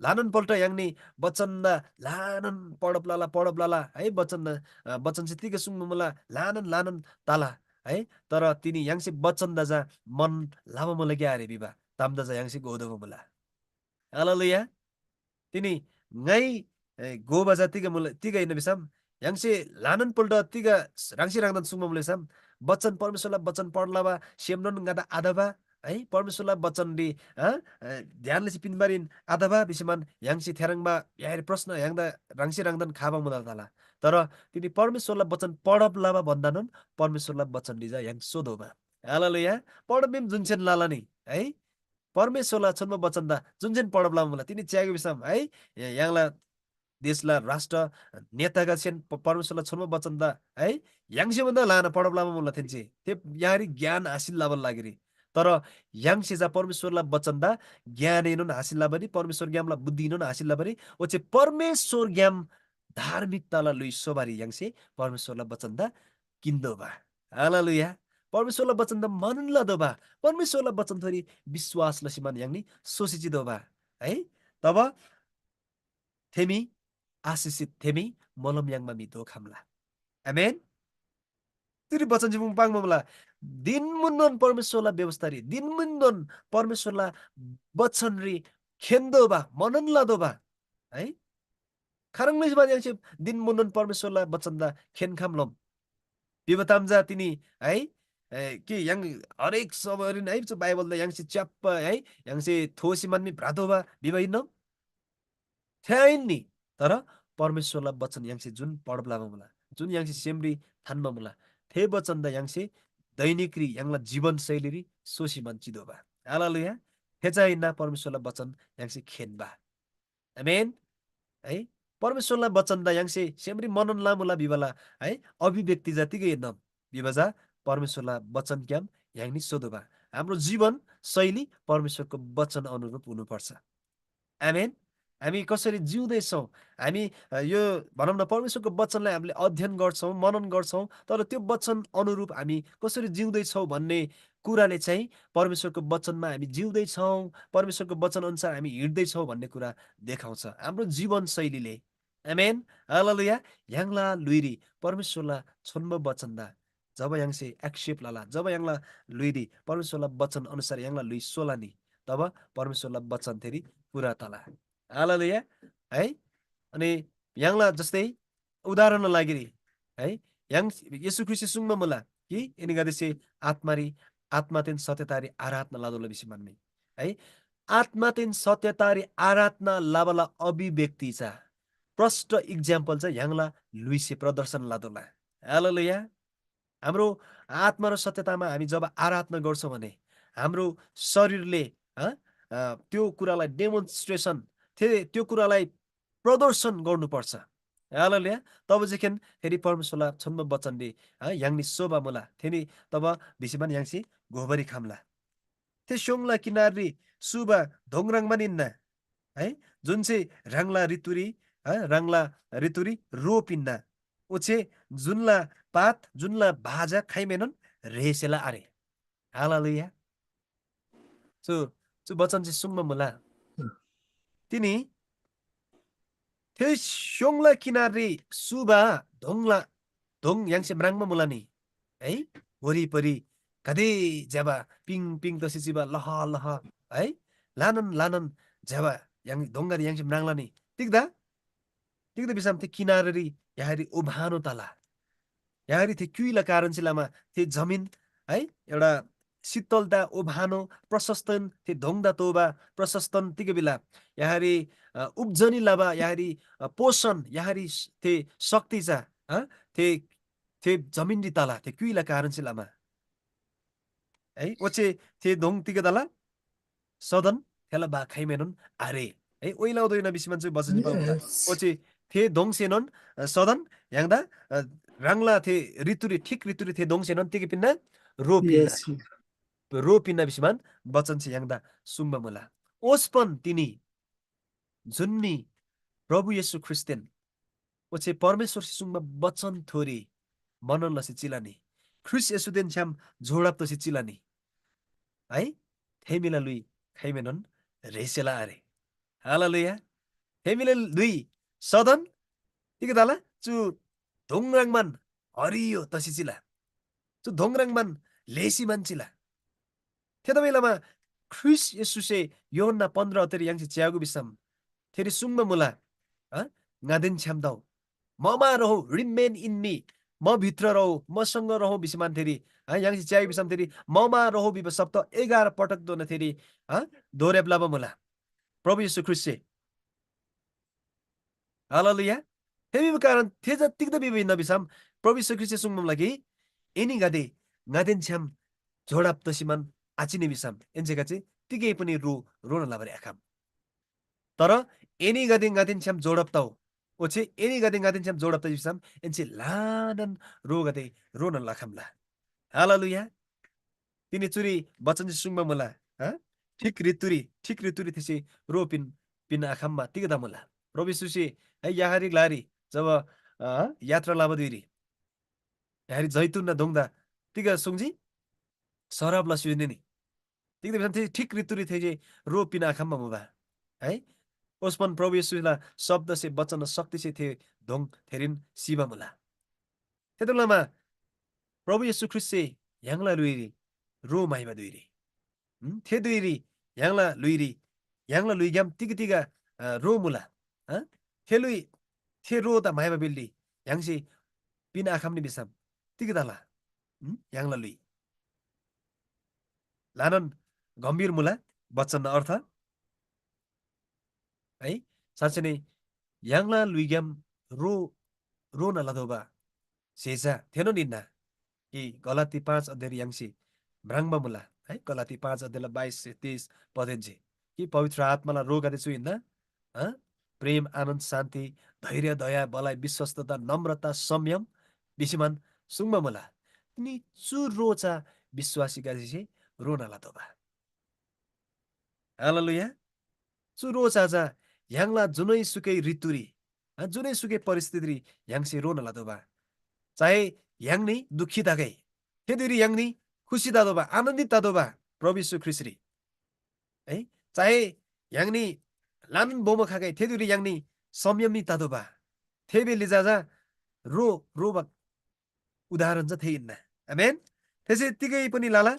ल्‍हानान पल्‍ट य्‍हाङनी वचनदा ल्‍हानान पढब लला, पढब लला है, वचनदा, अ, वचनसे तिग सुङ्बा मुला ल्‍हानान ल्‍हानान तला है, तर तिनी य्‍हाङसे वचनदा चा मन लबा मुला क्या आरे भिबा तामदा चा य्‍हाङसे घोतोःबा मुला। हालेलुया। तिनी ङाइ, ए, घोबा चा तिग मुला, तिग हिन्‍ना भिसम य्‍हाङसे ल्‍हानान पल्‍ट तिग ह्राङसे ह्राङदान सुङ्बा मुला भिसम बचन, परमेश्‍वरला बचन पढ लबा सेमनोन ङादा आतबा है, परमेश्‍वरला बचनरी, अ, अ, ध्यान लसी पिन्‍बारीन आतबा भिसीमान य्‍हाङसे थेह्रङ्बा याइर प्रश्न य्‍हाङदा ह्राङसे ह्राङदान खाबा मुला तला। तर तिनी परमेश्‍वरला बचन पढब लबा भन्‍दानोन परमेश्‍वरला बचनरी चा य्‍हाङ सोतोःबा। हालेलुया। पढब मिम जुनसेन लला नि है, परमेश्‍वरला छोन्‍बो बचनदा जुनसेन पढब लबा मुला, तिनी च्‍यागे भिसम है, या-, य्‍हाङला देशला राष्ट्र नेतागदेसेन प-, परमेश्‍वरला छोन्‍बो बचनदा है, य्‍हाङसे भन्दा ल्‍हाना पढब लबा मुला थेन्‍से। थे य्‍हाङरी ज्ञान हासिल लबाला लागिरी। तर य्‍हाङसे चा परमेश्‍वरला बचनदा ज्ञानएनोन हासिल लबारी, परमेश्‍वरग्‍यामला बुद्धिएनोन हासिल लबारी, ओच्‍छे परमेश्‍वरग्‍याम धार्मिकताला ल्‍हुइ स्‍होबारी य्‍हाङसे परमेश्‍वरला बचनदा किन्‍तोःबा। हालेलुया। परमेश्‍वरला बचनदा मनन लतोःबा, परमेश्‍वरला बचनथोरी विश्‍वास लसीमान य्‍हाङनी सोसी चितोःबा है। तब थेमी आशिषित, थेमी मोलम याङ्बा म्‍हि दोखम्‍ला। आमेन। तिरी बचन जिमुङ पाङ्बा मुला, दिनमुन्‍नोन परमेश्‍वरला व्यवस्थारी, दिनमुन्‍नोन परमेश्‍वरला बचनरी खेन्‍तोःबा, मनन लतोःबा है। खाह्रङ् लसी बानी य्‍हाङसे दिनमुन्‍नोन परमेश्‍वरला बचनदा खेन्‍खम्‍लोम भिबा ताम चा तिनी है, ए, कि य्‍हाङ हरेक समयरीन है, चु बाइबलदा य्‍हाङसे च्‍याप्‍बा है, य्‍हाङसे थोसी मानमी भ्रतोःबा भिबा हिन्‍नोम? थे आहिन नि, तर परमेश्‍वरला बचन य्‍हाङसे जुन पढब लबा मुला, जुन य्‍हाङसे सेमरी थान्‍बा मुला, थे बचनदा य्‍हाङसे दैनिकरी य्‍हाङला जीवनशैलीरी सोसी मान चितोःबा। हालेलुया। थे चा हिन्‍ना परमेश्‍वरला बचन य्‍हाङसे खेन्‍बा। आमेन। है, परमेश्‍वरला बचनदा य्‍हाङसे सेमरी मनन लमुला भिबाला है, अभिव्यक्ति चा तिगै हिन्‍नम भिबा चा परमेश्‍वरला बचनग्‍याम य्‍हाङनी सोतोःबा। हाम्रो जीवन शैली परमेश्‍वरको बचन अनुरूप हुनुपर्छ। आमेन। हामी कसरी जिउँदैछौँ, हामी, अ, यो भनौँ न, परमेश्‍वरको वचनलाई हामीले अध्ययन गर्छौँ, मनन गर्छौँ, तर त्यो वचन अनुरूप हामी कसरी जिउँदैछौँ भन्ने कुराले चाहिँ परमेश्‍वरको वचनमा हामी जिउँदैछौँ, परमेश्‍वरको वचन अनुसार हामी हिँड्दैछौँ भन्ने कुरा देखाउँछ हाम्रो जीवनशैलीले। आमेन। हालेलुया। य्‍हाङला ल्‍हुइरी परमेश्‍वरला छोन्‍बो वचनदा जब य्‍हाङसे accept लला, जब य्‍हाङला ल्‍हुइरी परमेश्‍वरला वचन अनुसार य्‍हाङला ल्‍हुइ सोला नि, तब परमेश्‍वरला वचन थेरी पूरा तला। हालेलुया। है? अनि य्‍हाङला जस्तै उदाहरणला लागिरी, है, य्‍हाङ येशू ख्रीष्‍टसे सुङ्बा मुला कि एनीगदेसे आत्‍मारी आत्‍मादेन सत्यतारी आराधना लतोःला भिसी म्‍हन्‍नी है। आत्‍मादेन सत्यतारी आराधना लबाला अभिव्यक्ति चा प्रष्ट इक्जाम्पल चा य्‍हाङला ल्‍हुइसे प्रदर्शन लतोःला। हालेलुया। हाम्रो आत्मा र सत्यतामा हामी जब आराधना गर्छौँ भने हाम्रो शरीरले, अ, अ, त्यो कुरालाई डेमोन्स्ट्रेसन, थे-, त्यो कुरालाई प्रदर्शन गर्नुपर्छ। हालेलुया। तब जेखेन फेरि परमेश्‍वरला छोन्‍बो वचनले, अ, य्‍हाङनी सोबा मुला। थेनी तब भिसीमान य्‍हाङसे घोबारी खम्‍ला। थे स्‍योङला किनाररी सुबा दोङ ह्रङ्‌बान हिन्‍ना है, जुनसे ह्राङला ऋतुरी, अ, ह्राङला ऋतुरी रो पिन्‍ना। ओच्‍छे जुनला पात, जुनला भाजा खाइमेनोन ह्रेसेला आरे। हालेलुया। चु, चु वचन चाहिँ सुङ्बा मुला। तिनी थे स्‍योङला किनाररी सुबा दोङला, दोङ य्‍हाङसे म्राङ्बा मुला नि है। वरिपरि गाते ज्‍यबा पिङ पिङ तसी चिबा लह लह है। ल्‍हानान ल्‍हानान ज्‍यबा य्‍हाङ दोङरी य्‍हाङसे म्राङ्ला नि। तिग्‍दा? तिग्‍दा भिसम थे किनाररी य्‍हाङरी उभानो तला। य्‍हाङरी थे क्‍युइला कारणसे लमा थे जमिन है, एउटा शीतलता, उभानो, प्रशस्तन, थे दोङदा तोबा प्रशस्तन तिग भिला। य्‍हाङरी, अ, उब्जनी लबा, य्‍हाङरी, अ, पोषण, य्‍हाङरी स-, थे शक्ति चा, अ, थे, थे जमिनरी तला, थे क्‍युइला कारणसे लमा। है, ओच्‍छे थे दोङ तिग तला? सदन थेला बा खाइमेनोन आरे। है, ओइला उदोइना भिसीमान चाहिँ वचन पाउँला। Yes. ओच्‍छे थे दोङसेनोन, अ, सदन य्‍हाङदा, अ, ह्राङला थे ऋतुरी, ठिक ऋतुरी थे दोङसेनोन तिग पिन्‍ना? रो पिन्‍ना। Yes. रो पिन्‍ना भिसीमान वचनसे य्‍हाङदा सुङ्बा मुला। ओस्‍पन तिनी जुन मी प्रभु येशू ख्रीष्‍टदेन ओच्‍छे परमेश्‍वरसे सुङ्बा वचन थोरी मनन लसी चिला नि। ख्रीष्‍ट येशूदेन छ्‌याम जोडब तसी चिला नि। है, थे म्‍हिला ल्‍हुइ खाइमेनोन ह्रेसेला आरे। हालेलुया। थे म्‍हिला ल्‍हुइ सदन तिग तला? चु दोङ ह्रङ्‌बान हरियो तसी चिला। चु दोङ ह्रङ्‌बान ल्‍हेसी मान चिला। थेतबासेलमा ख्रीष्‍ट येशूसे यूहन्‍ना पन्ध्र अध्यायरी य्‍हाङसे च्‍यागो भिसम थेरी सुङ्बा मुला, अ, ङादेन छ्‌याम तउ। ममा रहौ, remain in me, म भित्र रहौ, मसँग रहौ भिसी मान थेरी, अ, य्‍हाङसे च्‍यागो भिसम थेरी ममा रहौ भिबा शब्द एघार पटकधोना थेरी, अ, दोहोर्‍याब लबा मुला प्रभु येशू ख्रीष्‍टसे। हालेलुया। थे भिबा कारण थे चा तिग्‍दा भिबा हिन्‍ना भिसम प्रभु येशू ख्रीष्‍टसे सुङ्बा मुला कि एनीगदे ङादेन छ्‌याम जोडब तसीमान आचिनी भिसम एन्‍सेगदे तिगै पनि रो रोना लबारी आखम। तर एनीगदे ङादेन छ्‌याम जोडब तउ। ओच्‍छे एनीगदे ङादेन छ्‌याम जोडब तजी भिसम एन्‍से ल्‍हानान रोगदे रोना लखम्‍ला। हालेलुया। तिनी चुरी बचनसे सुङ्बा मुला, हँ? ठिक ऋतुरी, ठिक ऋतुरी थेसे रो पिन, पिन आखम्‍बा तिग्‍दा मुला? प्रभु येशूसे है याहरी ग्‍लारी जब, अ, यात्रा लबा धुइरी याहरी जैतुनना दोङदा तिग सुङ्जी? सराप लसी युनी नि। तिग्‍दा भिसम थे ठिक ऋतुरी थेसे रो पिन आखम्‍बा मुबा। है? ओस्‍पन प्रभु येशूला शब्दसे, वचन शक्तिसे थे दोङ थेरीन सिबा मुला। थेतबासेलमा प्रभु येशू ख्रीष्‍टसे य्‍हाङला ल्‍हुइरी रो म्‍हाइबा धुइरी, हुँ, थे धुइरी य्‍हाङला ल्‍हुइरी, य्‍हाङला ल्‍हुइग्‍याम तिग तिग, अ, रो मुला, अ? थे ल्‍हुइ, थे रोदा म्‍हाइबा बेल्‍ली य्‍हाङसे पिन आखम्‍नी भिसम तिग तला? हुँ, य्‍हाङला ल्‍हुइ ल्‍हानान गम्‍भीर मुला, वचन अर्थ। है, साँच्‍चै नै य्‍हाङला ल्‍हुइग्‍याम रो, रोना लतोःबा स्‍हे चा थेनोन हिन्‍ना कि गलाती पाँच अध्यायरी य्‍हाङसे म्राङ्बा मुला है, गलाती पाँच अध्यायला बाइस तेइस पदेन्‍से कि पवित्र आत्‍माला रोगदे चु हिन्‍ना, अँ? प्रेम, आनन्द, शान्ति, धैर्य, दया, बलाइ, विश्‍वस्तता, नम्रता, संयम भिसीमान सुङ्बा मुला। तिनी चु रो चा विश्‍वासीगदेसे रोना लतोःबा। हालेलुया। चु रो चा चा य्‍हाङला जुनैसुकै ऋतुरी, अ, जुनैसुकै परिस्थितिरी य्‍हाङसे रोना लतोःबा। चाहे य्‍हाङ नि दुःखी तगै, थे धुइरी य्‍हाङ नि खुसी ततोःबा, आनन्दित ततोःबा प्रभु येशू ख्रीष्‍टरी। है? चाहे य्‍हाङ नि ल्‍हानान बोमो खगै, थे धुइरी य्‍हाङ नि संयमी ततोःबा। थे बेली चा चा रो, रोबा उदाहरण चा थे हिन्‍ना। आमेन। थेसे तिगै पनि लला,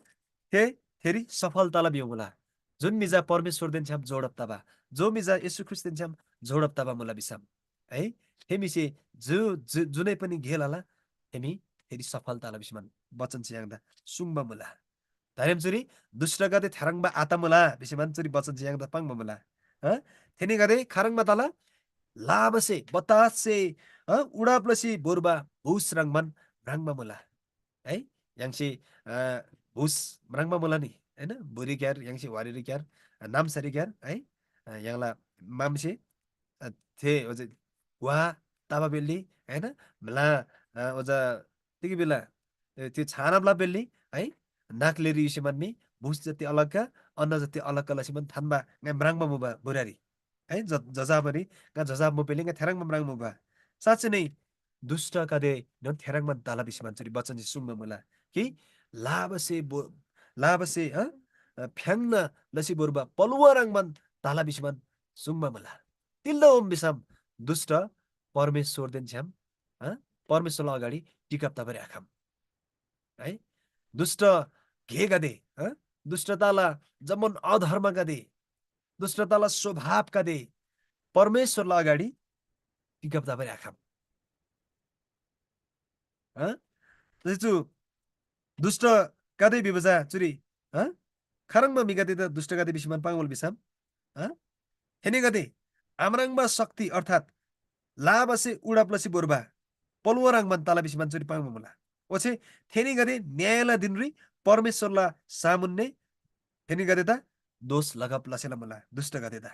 थे थेरी सफल तला भिबा मुला। जुन म्‍हि चा परमेश्‍वरदेन छ्‌याम जोडब तबा, जो म्‍हि चा येशू ख्रीष्‍टदेन छ्‌याम जोडब तबा मुला भिसम, है, थे म्‍हिसे जु-, जु-, जुनै पनि गे लला, थे म्‍हि थेरी सफल तला भिसीमान वचनसे य्‍हाङदा सुङ्बा मुला। दारेम चुरी दुष्टगदे थेह्रङ्बा आतमुला भिसीमान चुरी बचन चाहिँ य्‍हाङदा पाङ्बा मुला। अ? थेनीगदे खाह्रङ्बा तला? लाबासे, बताससे, अ, उडाप लसी भोर्बा भुस ह्रङ्‌बान म्राङ्बा मुला। है? य्‍हाङसे, अ, भुस म्राङ्बा मुला नि, हैन? भुरीक्‍यार, य्‍हाङसे वारीरीक्‍यार, अ, नाम्‍सारीक्‍यार, है? अ, य्‍हाङला मामसे, अ, थे ओजा ग्‍वा तबा बेल्‍ली, हैन? म्‍ला, अ, ओजा तिग बेला, ए, त्यो छानबला बेल्‍ली, है? नाकलेरी युसेमान मी भुस जति अलग्‍गा, अन्न जति अलग्‍गा लसीमान थान्‍बा ङाइ म्राङ्बा मुबा बुरारी। है, ज-, जजाबरी ङा जजाब मुपेली ङा थेह्रङ्बा म्राङ्मुबा। साँच्‍चै नै दुष्‍टगदेएनोन थेह्रङ्बान तला भिसीमान चुरी बचनसे सुङ्बा मुला कि लाबासे बो-, लाबासे, अ, अ, फ्‍याङ्ना लसी भोर्बा पलुवा ह्रङ्‌बान तला भिसीमान सुङ्बा मुला। तिल्‍दा ओम भिसम दुष्‍ट परमेश्‍वरदेन छ्‌याम, अ, परमेश्‍वरला अगाडि टिकब तबारी आखम। है? दुष्‍ट गेगदे, अ, दुष्‍टताला जम्‍मान अधर्मगदे, दुष्‍टताला स्वभावगदे परमेश्‍वरला अगाडि टिकब तबारी आखम। अ? चु दुष्‍टगदे भिबा चा चुरी, अ? खाह्रङ्बा म्‍हिगदे त दुष्‍टगदे भिसीमान पाङ्‌मुला भिसम, अ? थेनीगदे आम्राङ्बा शक्ति अर्थात् लाबासे उडाप लसी भोर्बा पलुवा ह्रङ्‌बान तला भिसीमान चुरी पाङ्बा मुला। ओच्‍छे थेनीगदे न्‍यायला धिनरी परमेश्‍वरला सामुन्‍ने थेनीगदेदा दोष लगब लसेला मुला, दुष्‍टगदेदा।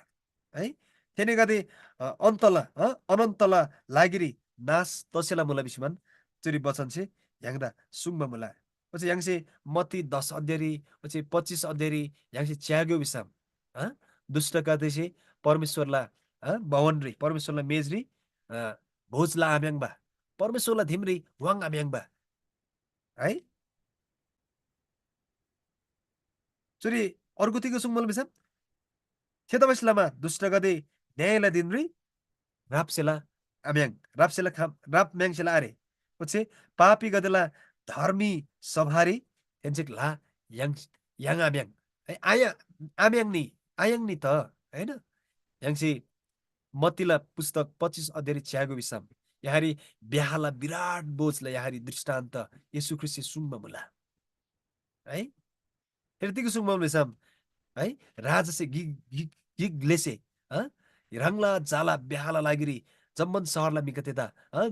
है? थेनीगदे, अ, अन्तला, अ, अनन्तला लागिरी नाश तसेला मुला भिसीमान चुरी बचनसे य्‍हाङदा सुङ्बा मुला। ओच्‍छे य्‍हाङसे मत्ती दस अध्यायरी, ओच्‍छे पच्‍चिस अध्यायरी य्‍हाङसे च्‍याग्‍यो भिसम, अ, दुष्‍टगदेसे परमेश्‍वरला, अ, भवनरी, परमेश्‍वरला मेजरी, अ, भोज लआम्‍याङ्बा, परमेश्‍वरला दिमरी वाङ्‌आम्‍याङ्बा, है? चुरी अर्गु तिग सुङ्मुला भिसम, थेतबासेलमा दुष्‍टगदे न्‍यायला धिनरी राप्‍सेला आम्‍याङ, राप्‍सेला खाम, राप्‍म्‍याङ्सेला आरे। ओच्‍छे पापीगदेला धर्मी सभारी थेन्‍से ग्‍ला याङ, याङ आम्‍याङ। है, आया, आम्‍याङ नि, आयाङ नि त, हैन? य्‍हाङसे मत्तीला पुस्तक पच्‍चिस अध्यायरी च्‍यागो भिसम, यहाँरी ब्‍याहला विराट भोजला यहाँरी दृष्टान्त येशू ख्रीष्‍टसे सुङ्बा मुला। है? फेरि तिग सुङ्बा मुला भिसम, है? राजासे गिक, गिक, गिक ग्‍लेसे, अ? ह्राङला झाला ब्‍याहला लागिरी जम्‍मान शहरला म्‍हिगदेदा, अ?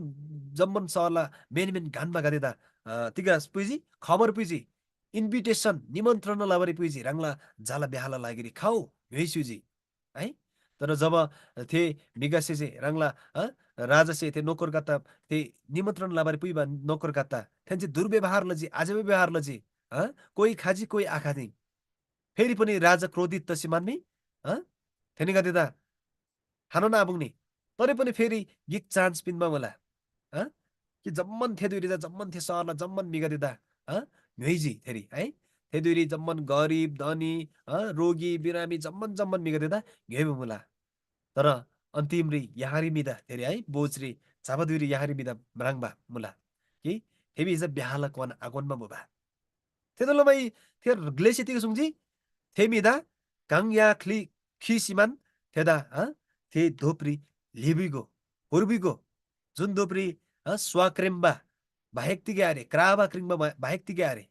जम्‍मान शहरला मेन मेन घान्‍बागदेदा, अ, तिग पुइजी? खबर पुइजी। Invitation, निमन्त्रणा लबारी पुइजी। ह्राङला झाला ब्‍याहला लागिरी खउ, ङ्‌योइस्‍युजी। है? तर जब थे म्‍हिगदेसे ह्राङला, अ, राजासे थे नोकरगद्दा, थे निमन्त्रण लबारी पुइबा नोकरगद्दा, थेन्‍से दुर्व्यवहार लजी, अझ व्यवहार लजी, अ, कोइ खजी, कोइ आखजी। फेरि पनि राजा क्रोधित तसी मान्‍नी, अ, थेनीगदेदा खानोन आपुङ्नी। तरै पनि फेरि गिक chance पिन्‍बा मुला। अ? कि जम्‍मान थे धुइरी चा जम्‍मान थे शहरला जम्‍मान म्‍हिगदेदा, अ? ङ्‌योइजी थेरी, है? थे धुइरी जम्‍मान गरिब, धनी, अ? रोगी, बिरामी जम्‍मान, जम्‍मान म्‍हिगदेदा ङ्‌योइबा मुला। तर अन्तिमरी यहाँरी म्‍हिदा थेरी, है, बोजरी झाबा धुइरी यहाँरी म्‍हिदा म्राङ्बा मुला। कि थे म्‍हि चा ब्‍याहला क्‍वान आक्‍वान्‍बा मुबा। थेतबासेलमा थे ग्‍लेसे तिग सुङ्जी? थे म्‍हिदा काङ या ख्‍ली खीसीमान थेदा, अ, थे धोपरी ल्‍हिबुइगो, भोर्बुइगो, जुन धोपरी, अ, स्वाक्रेम्‍बा बाहेक तिगै आरे, क्राबा क्रिङ्बा बा-, बाहेक तिगै आरे।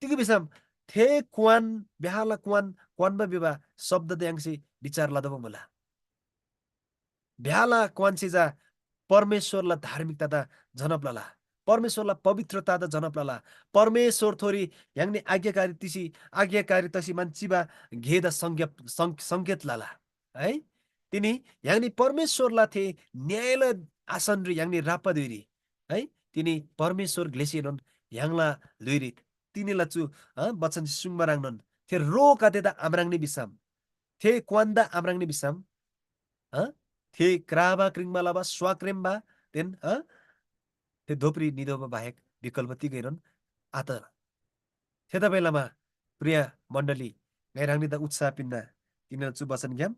तिग भिसम थे क्‍वान, ब्‍याहला क्‍वान क्‍वान्‍बा भिबा शब्द त य्‍हाङसे विचार लतोःबा मुला। ब्‍याहला क्‍वान्‍से चा परमेश्‍वरला धार्मिकतादा जनब लला, परमेश्‍वरला पवित्रतादा जनब लला, परमेश्‍वरथोरी य्‍हाङनी आज्ञाकारी तिसी, आज्ञाकारी तसी मान चिबा गेदा संज्ञा-, सं-, संकेत लला। है? तिनी य्‍हाङनी परमेश्‍वरला थे न्‍यायला आसनरी य्‍हाङनी राप्‍बा धुइरी, है? तिनी परमेश्‍वर ग्‍लेसेनोन य्‍हाङला ल्‍हुइरी तिनीला चु, अ, बचन सुङ्बा ह्रङ्नोन थे रोगदेदा आम्राङ्नी भिसम, थे क्‍वान्‍दा आम्राङ्नी भिसम, अ, थे क्राबा क्रिङ्बा लबा स्वाक्रेम्‍बा तेन, अ, थे धोपरी निदोबा बाहेक विकल्प तिगैनोन आत। थेतबासेलमा प्रिय मण्‍डली, ङाइ ह्राङनीदा उत्साह पिन्‍ना, तिनीला चु बचनग्‍याम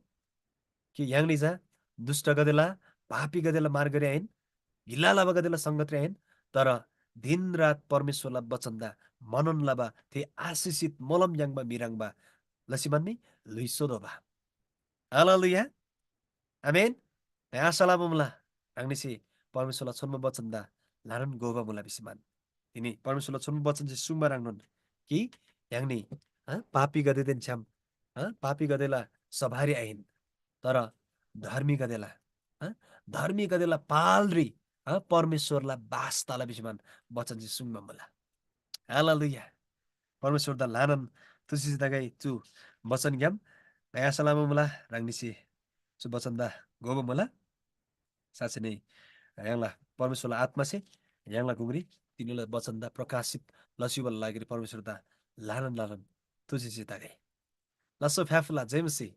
कि य्‍हाङनी चा दुष्‍टगदेला, पापीगदेला मार्गरी आहिन, गिल्‍ला लबागदेला संगतरी आहिन, तर दिनरात परमेश्‍वरला बचनदा मनन लबा थे आशिषित मोलम याङ्बा म्‍हि ह्रङ्‌बा लसी मान्‍नी ल्‍हुइ सोतोःबा। हालेलुया। आमेन। ङाइ आशा लबा मुला, ह्राङनीसे परमेश्‍वरला छोन्‍बो बचनदा ल्‍हानान घोबा मुला भिसी मान। तिनी परमेश्‍वरला छोन्‍बो बचनसे सुङ्बा ह्रङ्नोन कि य्‍हाङनी, अ, पापीगदेदेन छ्‌याम, अ, पापीगदेला सभारी आहिन, तर धर्मीगदेला, अ, धर्मीगदेला पालरी, अ, परमेश्‍वरला बास तला भिसीमान बचनसे सुङ्बा मुला। हालेलुया। परमेश्‍वरदा ल्‍हानान तुसिसी तगै चु बचनग्‍याम ङाइ आशा लबा मुला, ह्राङनीसे चु बचनदा घोबा मुला। साँच्‍चै नै य्‍हाङला परमेश्‍वरला आत्‍मासे य्‍हाङला गुङरी तिनीला बचनदा प्रकाशित लसी उबाला लागिरी परमेश्‍वरदा ल्‍हानान ल्‍हानान तुसिसी तगै। लास्‍सो फ्‍याफुल्‍ला जय मसीह।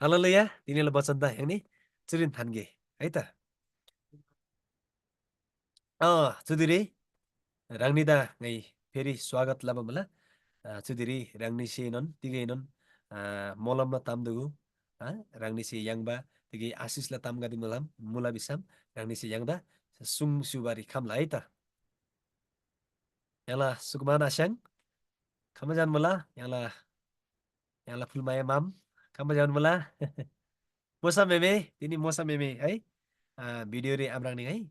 हालेलुया, तिनीला बचनदा य्‍हाङनी चुरीन थान्‍गे है त। अँ, चुदिरी ह्राङनीदा ङाइ फेरि स्वागत लबा मुला। अ, चुदिरी ह्राङनीसेनोन तिगैनोन, अ, मोलमला ताम दुगु, अ, ह्राङनीसे याङ्बा तिगै आशिषला तामगदे मुला, मुला भिसम ह्राङनीसे याङ्दा सुङ स्‍युबारी खम्‍ला है त। य्‍हाङला सुकुमान आस्‍याङ खम्‍बा जान मुला, य्‍हाङला, य्‍हाङला फुलमाया माम खम्‍बा जान मुला। मोसा मेमे, तिनी मोसा मेमे है, अ, भिडियोरी आम्राङ्नी है।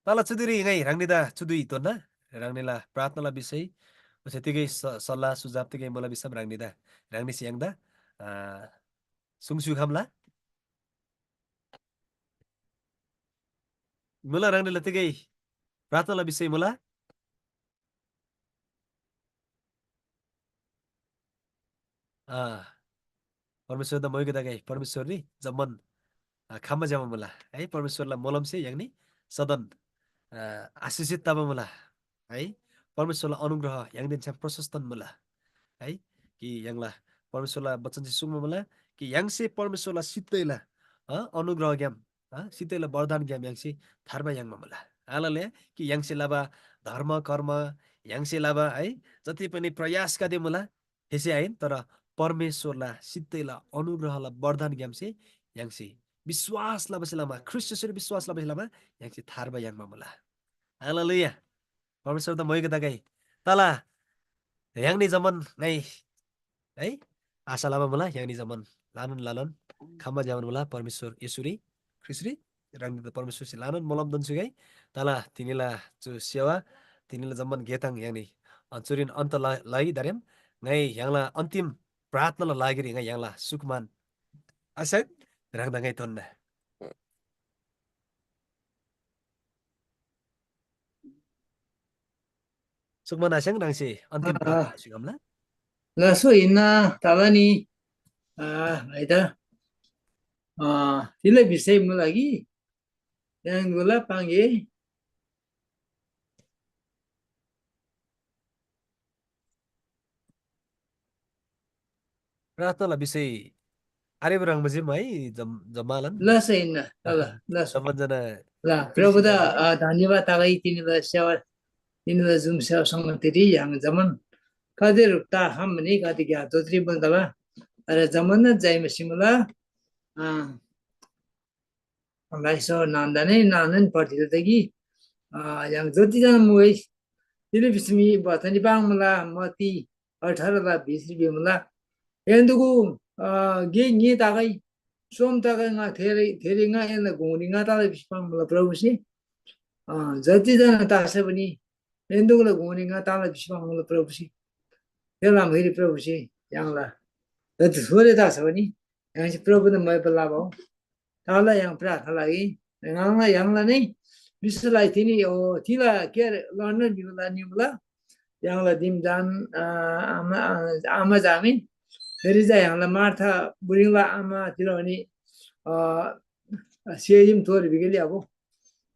तला चुदिरी ङाइ ह्राङनीदा चुदुइ तोन्‍ना, ह्राङनीला प्रार्थनाला विषय, ओच्‍छे तिगै स-, सल्लाह सुझाव तिगै मुला भिसम ह्राङनीदा, ह्राङनीसे य्‍हाङदा, अ, सुङस्‍यु खम्‍ला। मुला ह्राङनीला तिगै प्रार्थनाला विषय मुला? अँ, परमेश्‍वरदा मोइगो तगै परमेश्‍वरनी जम्‍मान, अ, खम्‍बा ज्‍यबा मुला है। परमेश्‍वरला मोलमसे य्‍हाङनी सदन, अ, आशिषित तबा मुला है। परमेश्‍वरला अनुग्रह य्‍हाङदेन छ्‌याम प्रशस्तन मुला है। कि य्‍हाङला परमेश्‍वरला वचनसे सुङ्बा मुला कि य्‍हाङसे परमेश्‍वरला सित्तैला, अ, अनुग्रहग्‍याम, अ, सित्तैला वरदानग्‍याम य्‍हाङसे थार्बा याङ्बा मुला। हालेलुया। कि य्‍हाङसे लबा धर्म कर्म, य्‍हाङसे लबा है जति पनि प्रयासगदे मुला, थेसे आहिन, तर परमेश्‍वरला सित्तैला अनुग्रहला वरदानग्‍यामसे य्‍हाङसे विश्‍वास लबासे लमा, ख्रीष्‍ट येशूरी विश्‍वास लबासे लमा य्‍हाङसे थार्बा याङ्बा मुला। हालेलुया। परमेश्‍वरदा मोइगो तगै। तला य्‍हाङनी जम्‍मान ङाइ है आशा लबा मुला, य्‍हाङनी जम्‍मान ल्‍हानान ल्‍हानान खम्‍बा ज्‍यबान मुला परमेश्‍वर येशूरी ख्रीष्‍टरी ह्राङनीदा परमेश्‍वरसे ल्‍हानान मोलम दोन्‍छ्‌युगै। तला तिनीला चु सेवा, तिनीला जम्‍मान गेताङ य्‍हाङनी अ, चुरीन अन्‍त ल-, लइ दारेम ङाइ य्‍हाङला अन्‍तिम प्रार्थनाला लागिरी ङाइ य्‍हाङला सुकुमान आस्‍याङ ह्राङदा ङाइ तोन्‍ना। सुकुमान आस्‍याङ ह्राङसे अन्‍तिम अँ। प्रार्थना स्‍युगमला। ल सो हिन्‍ना तला नि, अ, है त, अ, तिलै विषय मुला कि य्‍हाङ गुला पाङ्गे। प्रार्थनाला विषय आरेबा ह्रङ् बजीम है जम-, जम्मालन। ल सो हिन्‍ना, ल, ल, ल सो। जम्मान जना ल, प्रभुदा, अ, धन्‍यवाद तगै तिनीला सेवा, तिनीला जुन सेवा संगतिरी य्‍हाङ जम्मान कति रुप्ता खम भने कति ग्‍या दोत्री बन्दला। अरे जम्मान जय मसीह मुला। अ, लाइसो नान्‍दा नै नानन पढिल तगी, अ, य्‍हाङ जतिजना मुगै, तिनी भिसमी बचनी बाङ मुला, मती अठार ला बिस री भिमुला। एन्दुगु, अ, गे ङे तागै, सोम तागै ङा थेरै, थेरी ङा एन्‍दा गुङरी ङा ताला भिसी पाङ्मुला प्रभुसे। अ, जतिजना तासे पनि एन्दुगुला गुङरी ङा ताला भिसी पाङ्मुला प्रभुसे। थेला म्‍हैरी प्रभुसे य्‍हाङला जति थोरै तासे पनि य्‍हाङसे प्रभुदा मैपल लाबा हो। ताला य्‍हाङ प्रार्थना लागि ह्राङला य्‍हाङला नै विश्‍वासलाई तिनी हो, तिला के अरे लन्डन भिमुला निमुला य्‍हाङला दिमजान, अ, आमा, अ, आमा जामी फेरि जा य्‍हाङला मार्था बुढीला आमा तिला भने, अ, सेजिम तोर बिगेली अब,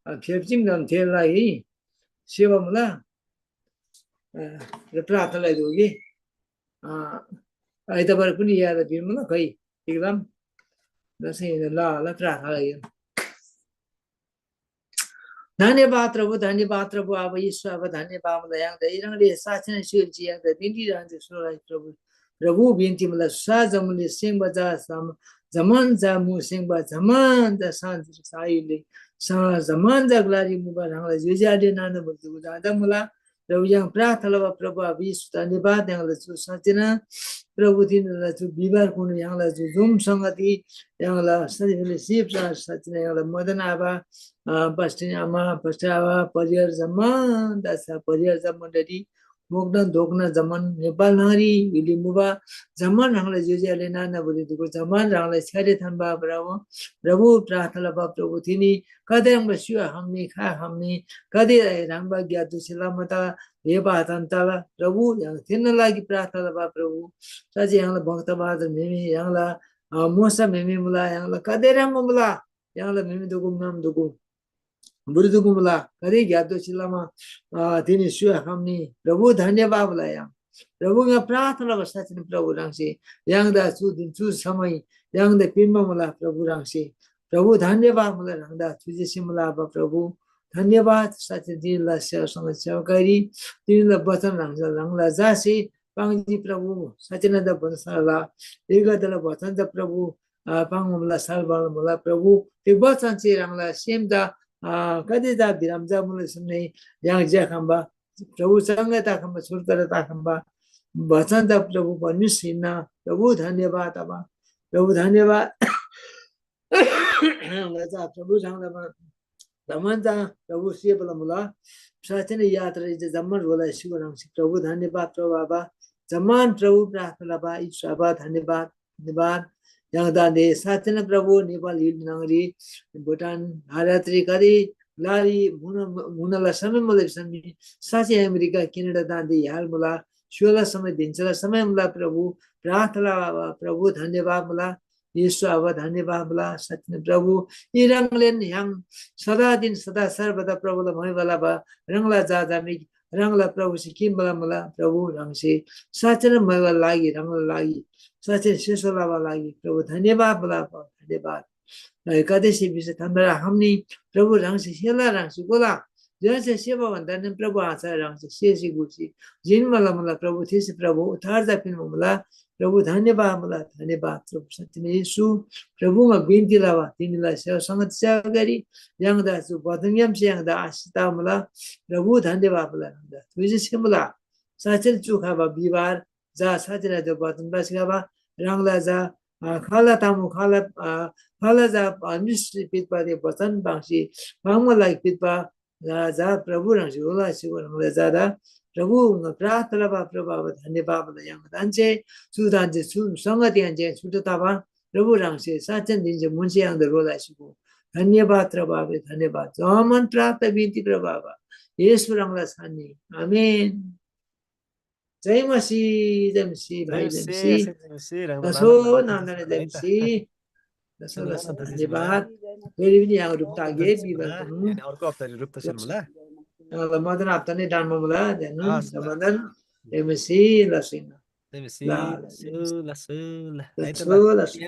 अ, फेप्चिम जन तेल लागि सेवा मुला, अ, र प्रार्थना लागि दोगी, अ, आइतबार पनि याद भिमुला खै एकदम दसैँ ल, ल प्रार्थना लागि। धन्यवाद प्रभु, धन्यवाद प्रभु, अब यीशु अब धन्यवाद मुला य्‍हाङदा इरङले साक्षी नै स्‍युल्‍जी य्‍हाङदा दिन्‍डी रहन्‍जी सुरराज प्रभु। प्रभु बिन्‍ती मुला सुसा जमुले सेङबा जा सम-, जमान जा मु सेङबा जमान जा शान्ति सायुले स-, जमान जा ग्‍लारी मुबा ह्राङला ज्‍योज्‍यो आले नाना बुद्धु जाँदा मुला। प्रभु य्‍हाङ प्रार्थना लबा प्रभु आबा येशू धन्यवाद। य्‍हाङला चु साँच्‍चिन प्रभु तिनीला चु बिहिबार कुनु य्‍हाङला चु जुम संगति य्‍हाङला सजिलो सिप साँच्‍चिन य्‍हाङला मदन आबा, अ, पास्टर आमा, पास्टर आबा, परिवार जम्मा, दासा परिवार जम्मा मण्डली, मोक्ना धोक्ना जम्मान नेपाल न्‍हङरी य्‍हुली मुबा जम्मान ह्राङला ज्‍योज्‍यो आले नाना बुढी दुगु जम्मान ह्राङला छ्‌यारे थान्‍बा प्रभु, प्रभु प्रार्थना लबा प्रभु तिनी कदे ह्राङबा स्‍युवा खम्‍नी खा खम्‍नी कदे ह्राङबा ग्‍यात दुसी लमा ता हे बाथन तला प्रभु य्‍हाङ थेन्‍ना लागि प्रार्थना लबा प्रभु। साँच्‍चै य्‍हाङला भक्त बहादुर म्‍हेमे य्‍हाङला, अ, मोसा म्‍हेमे मुला य्‍हाङला कदे ह्राङबा मुला य्‍हाङला म्‍हेमे दुगु म्‍याम दुगु बुढी दुगु मुला कदे ग्‍यात दोसी लमा, अ, तिनी स्‍युवा खम्‍नी प्रभु धन्यवाद मुला य्‍हाङ। प्रभु ङा प्रार्थना लबा साँच्‍चिन प्रभु ह्राङसे य्‍हाङदा चु दिन चु समय य्‍हाङदा पिन्‍बा मुला प्रभु ह्राङसे। प्रभु धन्यवाद मुला ह्राङदा चुजेसे मुला आबा प्रभु। धन्यवाद साँच्‍चिन तिनीला सेवासँग सेवाकारी तिनीला वचन ह्राङसे ह्राङला जासे पाङ्जी प्रभु। साँच्‍चिन द भन्‍साला एगदला वचन द प्रभु, अ, पाङ्बा मुला साल बाल मुला प्रभु। ते वचन से ह्राङला सेम द, अ, कदे द विराम जा मुला सुन्ने य्‍हाङ ज्‍या खम्‍बा प्रभु चङ्गा ताखम्‍बा छुटकारा ताखम्‍बा वचन ता प्रभु परमेश्‍वर हिन्‍ना। प्रभु धन्यवाद आबा। प्रभु धन्यवाद। ङाचा प्रभु ह्राङदा जम्‍मान ता प्रभु सेवा लमुला। साँच्‍चीनै यात्रा इजा जम्‍मान रोला सिगो ह्राङसे प्रभु धन्यवाद प्रभु आबा। जम्‍मान प्रभु प्रार्थना लबा यीशु आबा धन्यवाद। धन्यवाद। य्‍हाङदा दे साँच्‍चीनै प्रभु नेपाल हिल न्‍हङरी भुटान हारात्री करी लारी मुना मुनाला समय मुला समय साँच्‍चै अमेरिका क्यानाडा दान्‍दे ह्याल मुला। स्‍योला समय धिन्‍सला समय मुला प्रभु। प्रार्थना प्रभु धन्यवाद मुला। येशू आबा धन्यवाद मुला। साँच्‍चीनै प्रभु यी ह्राङलेन य्‍हाङ सदा दिन सदा सर्वदा प्रभुला महिमा लबा ह्राङला जा जामी ह्राङला प्रभुसे किन्‍बा मुला प्रभु ह्राङसे साँच्‍चीनै महिमा लागि ह्राङला लागि साँच्‍चै सेसो लबा लागि प्रभु धन्यवाद मुला प्रभु धन्यवाद। कदेसे विषय थान्‍बा हमनी प्रभु ह्राङसे सेला ह्राङसे गोला जैसे सेवा भन्दा नि प्रभु आशा ह्राङसे सेसी गुसी जिन मला मला प्रभु थेसी प्रभु उद्धार जा पिन मला। प्रभु धन्यवाद मला धन्यवाद प्रभु सत्यमे येशू। प्रभुमा बिन्ती लबा तिनीलाई सेवा संगति सेवा गरी य्‍हाङदा चु बदनग्‍यामसे य्‍हाङदा आशिष मुला। प्रभु धन्यवाद मला ह्राङदा तुझे सेमुला। साँच्‍चै चु खबा बिहिबार जा साँच्‍चीला जो वचन बासी खबा ह्राङला जा खाला तामु खाला खाला जा मिश्री पितपा दे वचन बासी बाङमा लागि पितपा जा प्रभु ह्राङसे होला सिगो ह्राङला जादा प्रभु प्रार्थना बा प्रभु अब धन्यवाद य्‍हाङ दान्‍से चु दान्‍से चु संगति यान्‍से छुट्टा तबा प्रभु ह्राङसे साँच्‍चन दिन्‍से मुन्‍से य्‍हाङदा रोला सिगो धन्यवाद प्रभु अब धन्यवाद जमन प्रार्थना बिन्ती प्रभु अब येशू ह्राङला छान्‍नी आमेन। जय मसीह, जय मसीह, भाइ जय मसीह। जय मसीह, ह्राङदा लसो नाना नाना जय मसीह। लसो लसो धन्यवाद। फेरि पनि यहाँ रूप तागे बिबा अनि अर्को हप्ता रूप त सुन मुला। अब मदन हप्ता नै डान्नु मुला जनु मदन। जय मसीह लसो। जय मसीह। लसो लसो। लसो लसो।